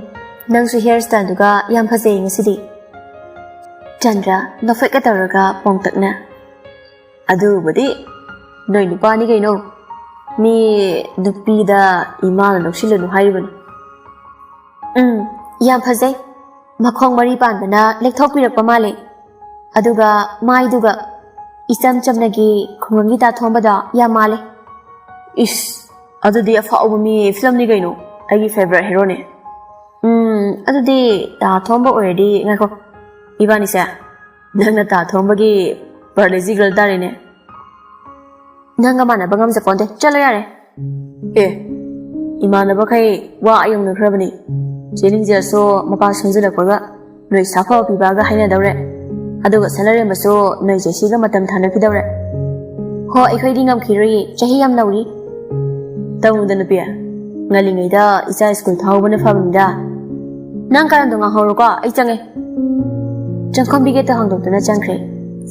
ꯅꯪꯁꯨ ꯍꯤꯌꯔ ꯁ꯭ꯇꯥꯏꯜꯗꯨꯒ ꯌꯥꯝ ꯐꯖꯩ ꯉꯁꯤꯗꯤ꯫" ꯆꯟꯗ꯭ꯔ ꯅꯣꯐꯦꯠꯀ ꯇꯧꯔꯒ ꯄꯣꯡꯇꯛꯅ, "ꯑꯗꯨꯕꯨꯗꯤ ꯅꯣꯏ ꯅꯨꯄꯥꯅꯤ ꯀꯩꯅꯣ, ꯃꯤ ꯅꯨꯄꯤꯗ ꯏꯃꯥꯅ ꯂꯧꯁꯤꯜꯂꯅꯨ ꯍꯥꯏꯔꯤꯕꯅꯤ꯫" "ꯎꯝ, ꯌꯥꯝ ꯐꯖꯩ꯫ ꯃꯈꯣꯡ ꯃꯔꯤ ꯄꯥꯟꯕꯅ ꯂꯦꯛꯊꯣꯛꯄꯤꯔꯛꯄ ꯃꯥꯜꯂꯦ꯫ ꯑꯗꯨꯒ ꯃꯥꯏꯗꯨꯒ ꯏꯆꯝ ꯆꯝꯅꯒꯤ ꯈꯨꯡꯒꯪꯒꯤ ꯇꯥꯊꯣꯝꯕꯗꯣ ꯌꯥꯝ ꯃꯥꯜꯂꯦ꯫ ꯏꯁ, ꯑꯗꯨꯗꯤ ꯑꯐꯥꯎꯕ ꯃꯤ ꯐꯤꯂꯝꯅꯤ ꯀꯩꯅꯣ, ꯑꯩꯒꯤ ꯐꯦꯚꯔꯥꯏꯠ ꯍꯦꯔꯣꯅꯦ꯫ ꯎꯝ, ꯑꯗꯨꯗꯤ ꯇꯥ ꯊꯣꯝꯕ ꯑꯣꯏꯔꯗꯤ ꯉꯥꯏꯈꯣ, ꯏꯕꯥꯅꯤꯁꯦ ꯅꯪꯅ ꯇꯥ ꯊꯣꯝꯕꯒꯤ ꯄꯥꯔꯂꯦꯖꯤ ꯒꯔꯜ ꯇꯥꯔꯦꯅꯦ꯫ ꯅꯪꯒ ꯃꯥꯟꯅꯕ ꯉꯝꯖꯄꯣꯟꯇꯦ, ꯆꯠꯂꯣ ꯌꯥꯔꯦ꯫ ꯑꯦ, ꯏꯃꯥꯟꯅꯕꯈꯩ ꯋꯥ ꯑꯌꯧꯅꯈ꯭ꯔꯕꯅꯤ꯫ ꯆꯦ ꯂꯤꯡꯖꯦꯜꯁꯨ ꯃꯄꯥ ꯁꯣꯟꯖꯜꯂꯛꯄꯒ ꯅꯣꯏ ꯁꯥꯐꯕ ꯄꯤꯕꯥꯒ ꯍꯥꯏꯅꯗꯧꯔꯦ꯫ ꯑꯗꯨꯒ ꯁꯅꯔꯦꯝꯕꯁꯨ ꯅꯣꯏ ꯖꯦꯁꯤꯒ ꯃꯇꯝ ꯊꯥꯅꯈꯤꯗꯧꯔꯦ꯫ ꯍꯣ, ꯑꯩꯈꯣꯏꯗꯤ ꯉꯝꯈꯤꯔꯣꯏꯌꯦ, ꯆꯍꯤ ꯌꯥꯝ ꯅꯧꯔꯤ꯫ ꯇꯧꯅꯨꯗ ꯅꯨꯄꯤ, ꯉꯜꯂꯤꯉꯩꯗ ꯏꯆꯥ ꯁ꯭ꯀꯨꯜ ꯊꯥꯍꯧꯕꯅ ꯐꯕꯅꯤꯗ꯫ ꯅꯪ ꯀꯔꯝꯗꯣ ꯉꯥꯡꯍꯧꯔꯣꯀꯣ, ꯑꯩ ꯆꯪꯉꯦ꯫ ꯆꯪꯈꯣꯝꯕꯤ ꯒꯦꯠꯇꯣ ꯍꯥꯡꯗꯣꯛꯇꯨꯅ ꯆꯪꯈ꯭ꯔꯦ꯫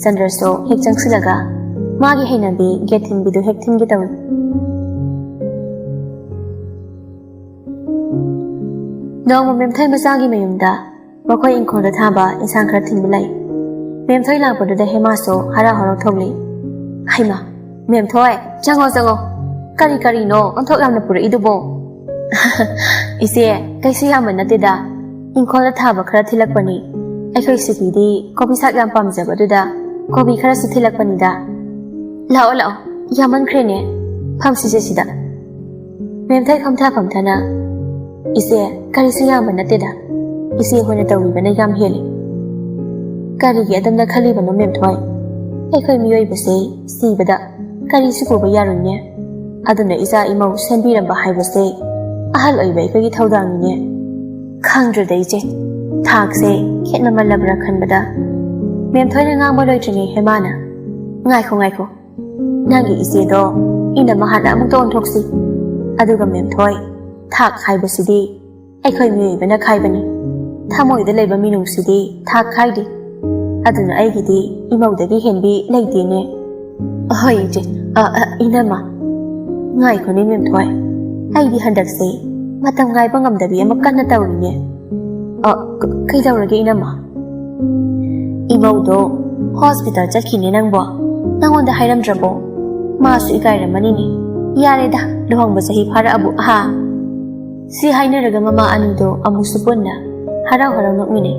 ꯆꯟꯗ꯭ꯔꯁꯨ ꯍꯦꯛ ꯆꯪꯁꯤꯜꯂꯒ ꯃꯥꯒꯤ ꯍꯩꯅꯕꯤ ꯒꯦꯠ ꯊꯤꯟꯕꯤꯗꯨ ꯍꯦꯛ ꯊꯤꯟꯒꯦ ꯇꯧꯏ꯫ ꯅꯣꯡꯃ ꯃꯦꯝꯊꯣꯏ ꯃꯆꯥꯒꯤ ꯃꯌꯨꯝꯗ ꯃꯈꯣꯏ ꯏꯪꯈꯣꯜꯗ ꯊꯥꯕ ꯏꯟꯁꯥꯡ ꯈꯔ ꯊꯤꯟꯕ ꯂꯩ꯫ ꯃꯦꯝꯊꯣꯏ ꯂꯥꯛꯄꯗꯨꯗ ꯍꯦꯃꯥꯁꯨ ꯍꯔꯥꯎ ꯍꯔꯥꯎ ꯊꯣꯛꯂꯤ꯫ ꯍꯩꯃꯥ, ꯃꯦꯝꯊꯣꯏ, ꯆꯪꯉꯣ, ꯆꯪꯉꯣ꯫ ꯀꯔꯤ ꯀꯔꯤꯅꯣ ꯑꯣꯟꯊꯣꯛ ꯌꯥꯝꯅ ꯄꯨꯔꯛꯏꯗꯨꯕꯣ? ꯏꯆꯦ, ꯀꯩꯁꯨ ꯌꯥꯝꯕ ꯅꯠꯇꯦꯗ꯫ ꯏꯪꯈꯣꯜꯗ ꯊꯥꯕ ꯈꯔ ꯊꯤꯜꯂꯛꯄꯅꯤ꯫ ꯑꯩꯈꯣꯏ ꯁꯨꯇꯤꯗꯤ ꯀꯣꯕꯤ ꯁꯥꯛ ꯌꯥꯝ ꯄꯥꯝꯖꯕꯗꯨꯗ ꯀꯣꯕꯤ ꯈꯔꯁꯨ ꯊꯤꯜꯂꯛꯄꯅꯤꯗ꯫ ꯂꯥꯛꯑꯣ, ꯂꯥꯛꯑꯣ꯫ ꯌꯥꯝꯃꯟꯈ꯭ꯔꯦꯅꯦ꯫ ꯐꯝꯁꯤꯁꯦ ꯁꯤꯗ꯫ ꯃꯦꯝꯊꯣꯏ ꯈꯝꯊ ꯈꯝꯊꯅ, "ꯏꯆꯦ, ꯀꯔꯤꯁꯨ ꯌꯥꯝꯕ ꯅꯠꯇꯦꯗ꯫ ꯏꯆꯦ ꯍꯣꯏꯅ ꯇꯧꯔꯤꯕꯅ ꯌꯥꯝ ꯍꯦꯜꯂꯤ꯫" "ꯀꯔꯤꯒꯤ ꯑꯗꯨꯝꯅ ꯈꯜꯂꯤꯕꯅꯣ, ꯃꯦꯝꯊꯣꯏ? ꯑꯩꯈꯣꯏ ꯃꯤꯑꯣꯏꯕꯁꯦ ꯁꯤꯕꯗ ꯀꯔꯤꯁꯨ ꯄꯨꯕ ꯌꯥꯔꯣꯏꯅꯦ꯫ ꯑꯗꯨꯅ ꯏꯆꯥ ꯏꯃꯧ ꯁꯦꯝꯕꯤꯔꯝꯕ ꯍꯥꯏꯕꯁꯦ ꯑꯍꯜ ꯑꯣꯏꯕ ꯑꯩꯈꯣꯏꯒꯤ ꯊꯧꯗꯥꯡꯅꯤꯅꯦ꯫" "ꯈꯪꯗ꯭ꯔꯦꯗ ꯏꯆꯦ, ꯊꯥꯛꯁꯦ ꯈꯦꯠꯅꯃꯜꯂꯕ꯭ꯔꯥ ꯈꯟꯕꯗ꯫" ꯃꯦꯝꯊꯣꯏꯅ ꯉꯥꯡꯕ ꯂꯣꯏꯗ꯭ꯔꯤꯉꯩ ꯍꯦꯃꯥꯅ, "ꯉꯥꯏꯈꯣ, ꯉꯥꯏꯈꯣ꯫ ꯅꯪꯒꯤ ꯏꯆꯦꯗꯣ ꯏꯅꯝꯃ ꯍꯥꯟꯅ ꯑꯃꯨꯛꯇ ꯑꯣꯟꯊꯣꯛꯁꯤ꯫ ꯑꯗꯨꯒ ꯃꯦꯝꯊꯣꯏ, ꯊꯥꯛ ꯍꯥꯏꯕꯁꯤꯗꯤ ꯑꯩꯈꯣꯏ ꯃꯤꯑꯣꯏꯕꯅ ꯈꯥꯏꯕꯅꯤ꯫ ꯊꯃꯣꯏꯗ ꯂꯩꯕ ꯃꯤꯅꯨꯡꯁꯤꯗꯤ ꯊꯥꯛ ꯈꯥꯏꯗꯦ꯫ ꯑꯗꯨꯅ ꯑꯩꯒꯤꯗꯤ ꯏꯃꯧꯗꯒꯤ ꯍꯦꯟꯕꯤ ꯂꯩꯇꯦꯅꯦ꯫" "ꯍꯣꯏ ꯏꯆꯦ, ꯑ, ꯑ, ꯏꯅꯝꯃ꯫ ꯉꯥꯏꯈꯣꯅꯦ ꯃꯦꯝꯊꯣꯏ, ꯑꯩꯗꯤ ꯍꯟꯗꯛꯁꯦ ꯃꯇꯝ ꯉꯥꯏꯕ ꯉꯝꯗꯕꯤ ꯑꯃ ꯀꯟꯅ ꯇꯧꯔꯤꯅꯦ꯫" "ꯑ, ꯀ-, ꯀꯩꯗꯧꯔꯒꯦ ꯏꯅꯝꯃ?" "ꯏꯃꯧꯗꯣ ꯍꯣꯁꯄꯤꯇꯥꯜ ꯆꯠꯈꯤꯅꯦ ꯅꯪꯕꯣ꯫ ꯅꯪꯉꯣꯟꯗ ꯍꯥꯏꯔꯝꯗ꯭ꯔꯕꯣ? ꯃꯥꯁꯨ ꯏꯀꯥꯏꯔꯝꯃꯅꯤꯅꯦ꯫ ꯌꯥꯔꯦꯗ, ꯂꯨꯍꯣꯡꯕ ꯆꯍꯤ ꯐꯥꯔꯛꯑꯕꯨ, ꯑꯍꯥ?" ꯁꯤ ꯍꯥꯏꯅꯔꯒ ꯃꯃꯥ ꯑꯅꯤꯗꯣ ꯑꯃꯨꯛꯁꯨ ꯄꯨꯟꯅ ꯍꯔꯥꯎ ꯍꯔꯥꯎ ꯅꯣꯛꯃꯤꯟꯅꯩ꯫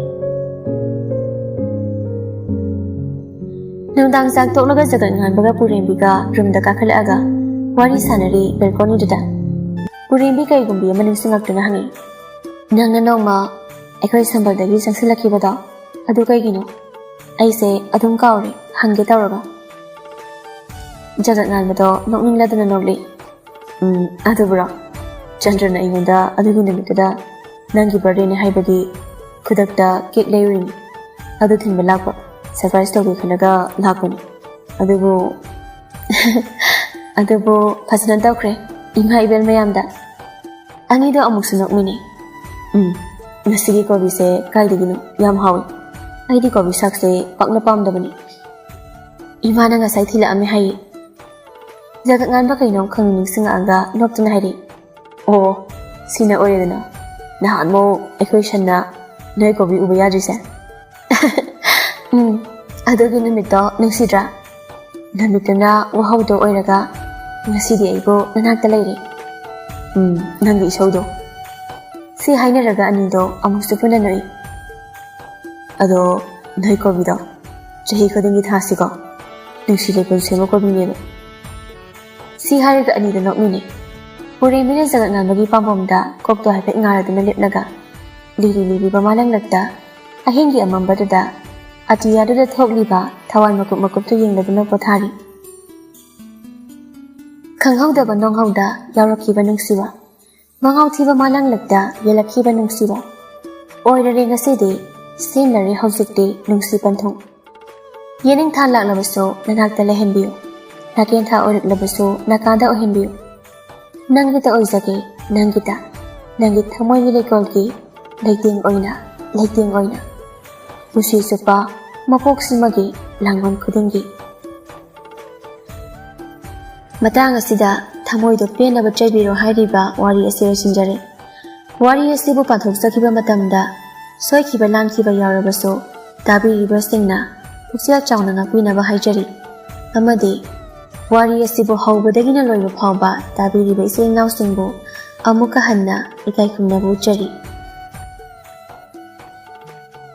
ꯅꯨꯡꯗꯥꯡ ꯆꯥꯛ ꯇꯣꯛꯂꯒ ꯖꯒꯠ ꯉꯥꯟꯕꯒ ꯄꯨꯔꯦꯝꯕꯤꯒ ꯔꯨꯝꯗ ꯀꯥꯈꯠꯂꯛꯑꯒ ꯋꯥꯔꯤ ꯁꯥꯟꯅꯔꯤ ꯕꯦꯜꯀꯣꯅꯤꯗꯨꯗ꯫ ꯄꯨꯔꯦꯝꯕꯤ ꯀꯩꯒꯨꯝꯕꯤ ꯑꯃ ꯅꯤꯡꯁꯤꯡꯂꯛꯇꯨꯅ ꯍꯪꯉꯤ, "ꯅꯪꯅ ꯅꯣꯡꯃ ꯑꯩꯈꯣꯏ ꯁꯝꯕꯜꯗꯒꯤ ꯆꯪꯁꯤꯜꯂꯛꯈꯤꯕꯗꯣ, ꯑꯗꯨ ꯀꯩꯒꯤꯅꯣ? ꯑꯩꯁꯦ ꯑꯗꯨꯝ ꯀꯥꯎꯔꯦ, ꯍꯪꯒꯦ ꯇꯧꯔꯒ꯫" ꯖꯒꯠ ꯉꯥꯟꯕꯗꯣ ꯅꯣꯛꯅꯤꯡꯂꯗꯅ ꯅꯣꯛꯂꯤ꯫ "ꯎꯝ, ꯑꯗꯨꯕꯨꯔꯣ? ꯆꯟꯗ꯭ꯔꯅ ꯑꯩꯉꯣꯟꯗ ꯑꯗꯨꯒꯤ ꯅꯨꯃꯤꯠꯇꯨꯗ ꯅꯪꯒꯤ ꯕꯥꯔꯗꯦꯅꯦ ꯍꯥꯏꯕꯒꯤ ꯈꯨꯗꯛꯇ ꯀꯦꯛ ꯂꯩꯔꯨꯏꯅꯤ꯫ ꯑꯗꯨ ꯊꯤꯟꯕ ꯂꯥꯛꯄ, ꯁꯔꯄ꯭ꯔꯥꯏꯁ ꯇꯧꯒꯦ ꯈꯜꯂꯒ ꯂꯥꯛꯄꯅꯤ꯫ ꯑꯗꯨꯕꯨ, ꯑꯗꯨꯕꯨ ꯐꯖꯅ ꯇꯧꯈ꯭ꯔꯦ ꯏꯃꯥ ꯏꯕꯦꯜ ꯃꯌꯥꯝꯗ꯫" ꯑꯅꯤꯗꯣ ꯑꯃꯨꯛꯁꯨ ꯅꯣꯛꯃꯤꯟꯅꯩ꯫ "ꯎꯝ, ꯉꯁꯤꯒꯤ ꯀꯣꯕꯤꯁꯦ ꯀꯥꯏꯗꯒꯤꯅꯣ? ꯌꯥꯝ ꯍꯥꯎꯏ꯫ ꯑꯩꯗꯤ ꯀꯣꯕꯤ ꯁꯥꯛꯁꯦ ꯄꯥꯛꯅ ꯄꯥꯝꯗꯕꯅꯤ꯫ ꯏꯃꯥꯅ ꯉꯁꯥꯏ ꯊꯤꯜꯂꯛꯑꯝꯃꯦ ꯍꯥꯏꯌꯦ꯫" ꯖꯒꯠ ꯉꯥꯟꯕ ꯀꯩꯅꯣꯝ ꯈꯪꯅꯤꯡ ꯅꯤꯡꯁꯤꯡꯉꯛꯑꯒ ꯅꯣꯛꯇꯨꯅ ꯍꯥꯏꯔꯛꯏ, "ꯑꯣ, ꯁꯤꯅ ꯑꯣꯏꯔꯦꯗꯅ, ꯅꯍꯥꯟꯃꯨꯛ ꯑꯩꯈꯣꯏ ꯁꯟꯅ ꯅꯣꯏ ꯀꯣꯕꯤ ꯎꯕ ꯌꯥꯗ꯭ꯔꯤꯁꯦ꯫" "ꯎꯝ, ꯑꯗꯨꯒꯤ ꯅꯨꯃꯤꯠꯇꯣ ꯅꯨꯡꯁꯤꯗ꯭ꯔꯥ? ꯅꯨꯃꯤꯠꯇꯨꯅ ꯋꯥꯍꯧꯗꯣ ꯑꯣꯏꯔꯒ ꯉꯁꯤꯗꯤ ꯑꯩꯕꯨ ꯅꯅꯥꯛꯇ ꯂꯩꯔꯦ꯫ ꯎꯝ, ꯅꯪꯒꯤ ꯏꯁꯧꯗꯣ꯫" ꯁꯤ ꯍꯥꯏꯅꯔꯒ ꯑꯅꯤꯗꯣ ꯑꯃꯨꯛꯁꯨ ꯄꯨꯟꯅ ꯅꯣꯛꯏ꯫ "ꯑꯗꯣ ꯅꯣꯏ ꯀꯣꯕꯤꯗꯣ ꯆꯍꯤ ꯈꯨꯗꯤꯡꯒꯤ ꯊꯥꯁꯤꯀꯣ꯫ ꯅꯨꯡꯁꯤ ꯂꯩꯄꯨꯟ ꯁꯦꯝꯕ ꯀꯣꯕꯤꯅꯦꯕ꯫" ꯁꯤ ꯍꯥꯏꯔꯒ ꯑꯅꯤꯗꯣ ꯅꯣꯛꯃꯤꯟꯅꯩ꯫ ꯄꯨꯔꯦꯝꯕꯤꯅ ꯖꯒꯠ ꯉꯥꯟꯕꯒꯤ ꯄꯥꯝꯕꯣꯝꯗ ꯀꯣꯛꯇꯣ ꯍꯥꯏꯐꯦꯠ ꯉꯥꯔꯗꯨꯅ ꯂꯦꯞꯂꯒ ꯂꯤꯔꯤ ꯂꯤꯔꯤꯕ ꯃꯥꯂꯪꯂꯛꯇ ꯑꯍꯤꯡꯒꯤ ꯑꯃꯝꯕꯗꯨꯗ ꯑꯇꯤꯌꯥꯗꯨꯗ ꯊꯣꯛꯂꯤꯕ ꯊꯋꯥꯟ ꯃꯀꯨꯞ ꯃꯀꯨꯞꯇꯨ ꯌꯦꯡꯂꯗꯨꯅ ꯄꯣꯊꯥꯔꯤ꯫ ꯈꯪꯍꯧꯗꯕ ꯅꯣꯡꯍꯧꯗ ꯌꯥꯎꯔꯛꯈꯤꯕ ꯅꯨꯡꯁꯤꯕ, ꯃꯉꯥꯎ ꯊꯤꯕ ꯃꯥꯂꯪꯂꯛꯇ ꯌꯦꯜꯂꯛꯈꯤꯕ ꯅꯨꯡꯁꯤꯕ꯫ ꯑꯣꯏꯔꯔꯦ ꯉꯁꯤꯗꯤ, ꯁꯦꯝꯂꯔꯦ ꯍꯧꯖꯤꯛꯇꯤ ꯅꯨꯡꯁꯤ ꯄꯟꯊꯨꯡ꯫ ꯌꯦꯅꯤꯡꯊꯥ ꯂꯥꯛꯂꯕꯁꯨ ꯅꯅꯥꯛꯇ ꯂꯩꯍꯟꯕꯤꯌꯨ, ꯅꯥꯀꯦꯟꯊꯥ ꯑꯣꯏꯔꯛꯂꯕꯁꯨ ꯅꯥꯀꯥꯗ ꯑꯣꯏꯍꯟꯕꯤꯌꯨ꯫ ꯅꯪꯒꯤꯇ ꯑꯣꯏꯖꯒꯦ, ꯅꯪꯒꯤꯇ, ꯅꯪꯒꯤ ꯊꯃꯣꯏꯒꯤ ꯂꯩꯀꯣꯜꯒꯤ ꯂꯩꯇꯦꯡ ꯑꯣꯏꯅ, ꯂꯩꯇꯦꯡ ꯑꯣꯏꯅ꯫ ꯄꯨꯟꯁꯤ ꯆꯨꯞꯄ ꯃꯄꯣꯛꯁꯤꯃꯒꯤ ꯂꯥꯡꯕꯟ ꯈꯨꯗꯤꯡꯒꯤ꯫ ꯃꯇꯥꯡ ꯑꯁꯤꯗ ꯊꯃꯣꯏꯗ ꯄꯦꯟꯅꯕ ꯆꯩꯕꯤꯔꯣ ꯍꯥꯏꯔꯤꯕ ꯋꯥꯔꯤ ꯑꯁꯤ ꯂꯣꯏꯁꯤꯟꯖꯔꯦ꯫ ꯋꯥꯔꯤ ꯑꯁꯤꯕꯨ ꯄꯥꯊꯣꯛꯆꯈꯤꯕ ꯃꯇꯝꯗ ꯁꯣꯏꯈꯤꯕ ꯂꯥꯟꯈꯤꯕ ꯌꯥꯎꯔꯕꯁꯨ ꯇꯥꯕꯤꯔꯤꯕꯁꯤꯡꯅ ꯄꯨꯛꯆꯦꯜ ꯆꯥꯎꯅ ꯉꯥꯛꯄꯤꯅꯕ ꯍꯥꯏꯖꯔꯤ꯫ ꯑꯃꯗꯤ ꯋꯥꯔꯤ ꯑꯁꯤꯕꯨ ꯍꯧꯕꯗꯒꯤꯅ ꯂꯣꯏꯕ ꯐꯥꯎꯕ ꯇꯥꯕꯤꯔꯤꯕ ꯏꯆꯤꯜ ꯏꯅꯥꯎꯁꯤꯡꯕꯨ ꯑꯃꯨꯛꯀ ꯍꯟꯅ ꯏꯀꯥꯏ ꯈꯨꯝꯅꯕ ꯎꯠꯆꯔꯤ꯫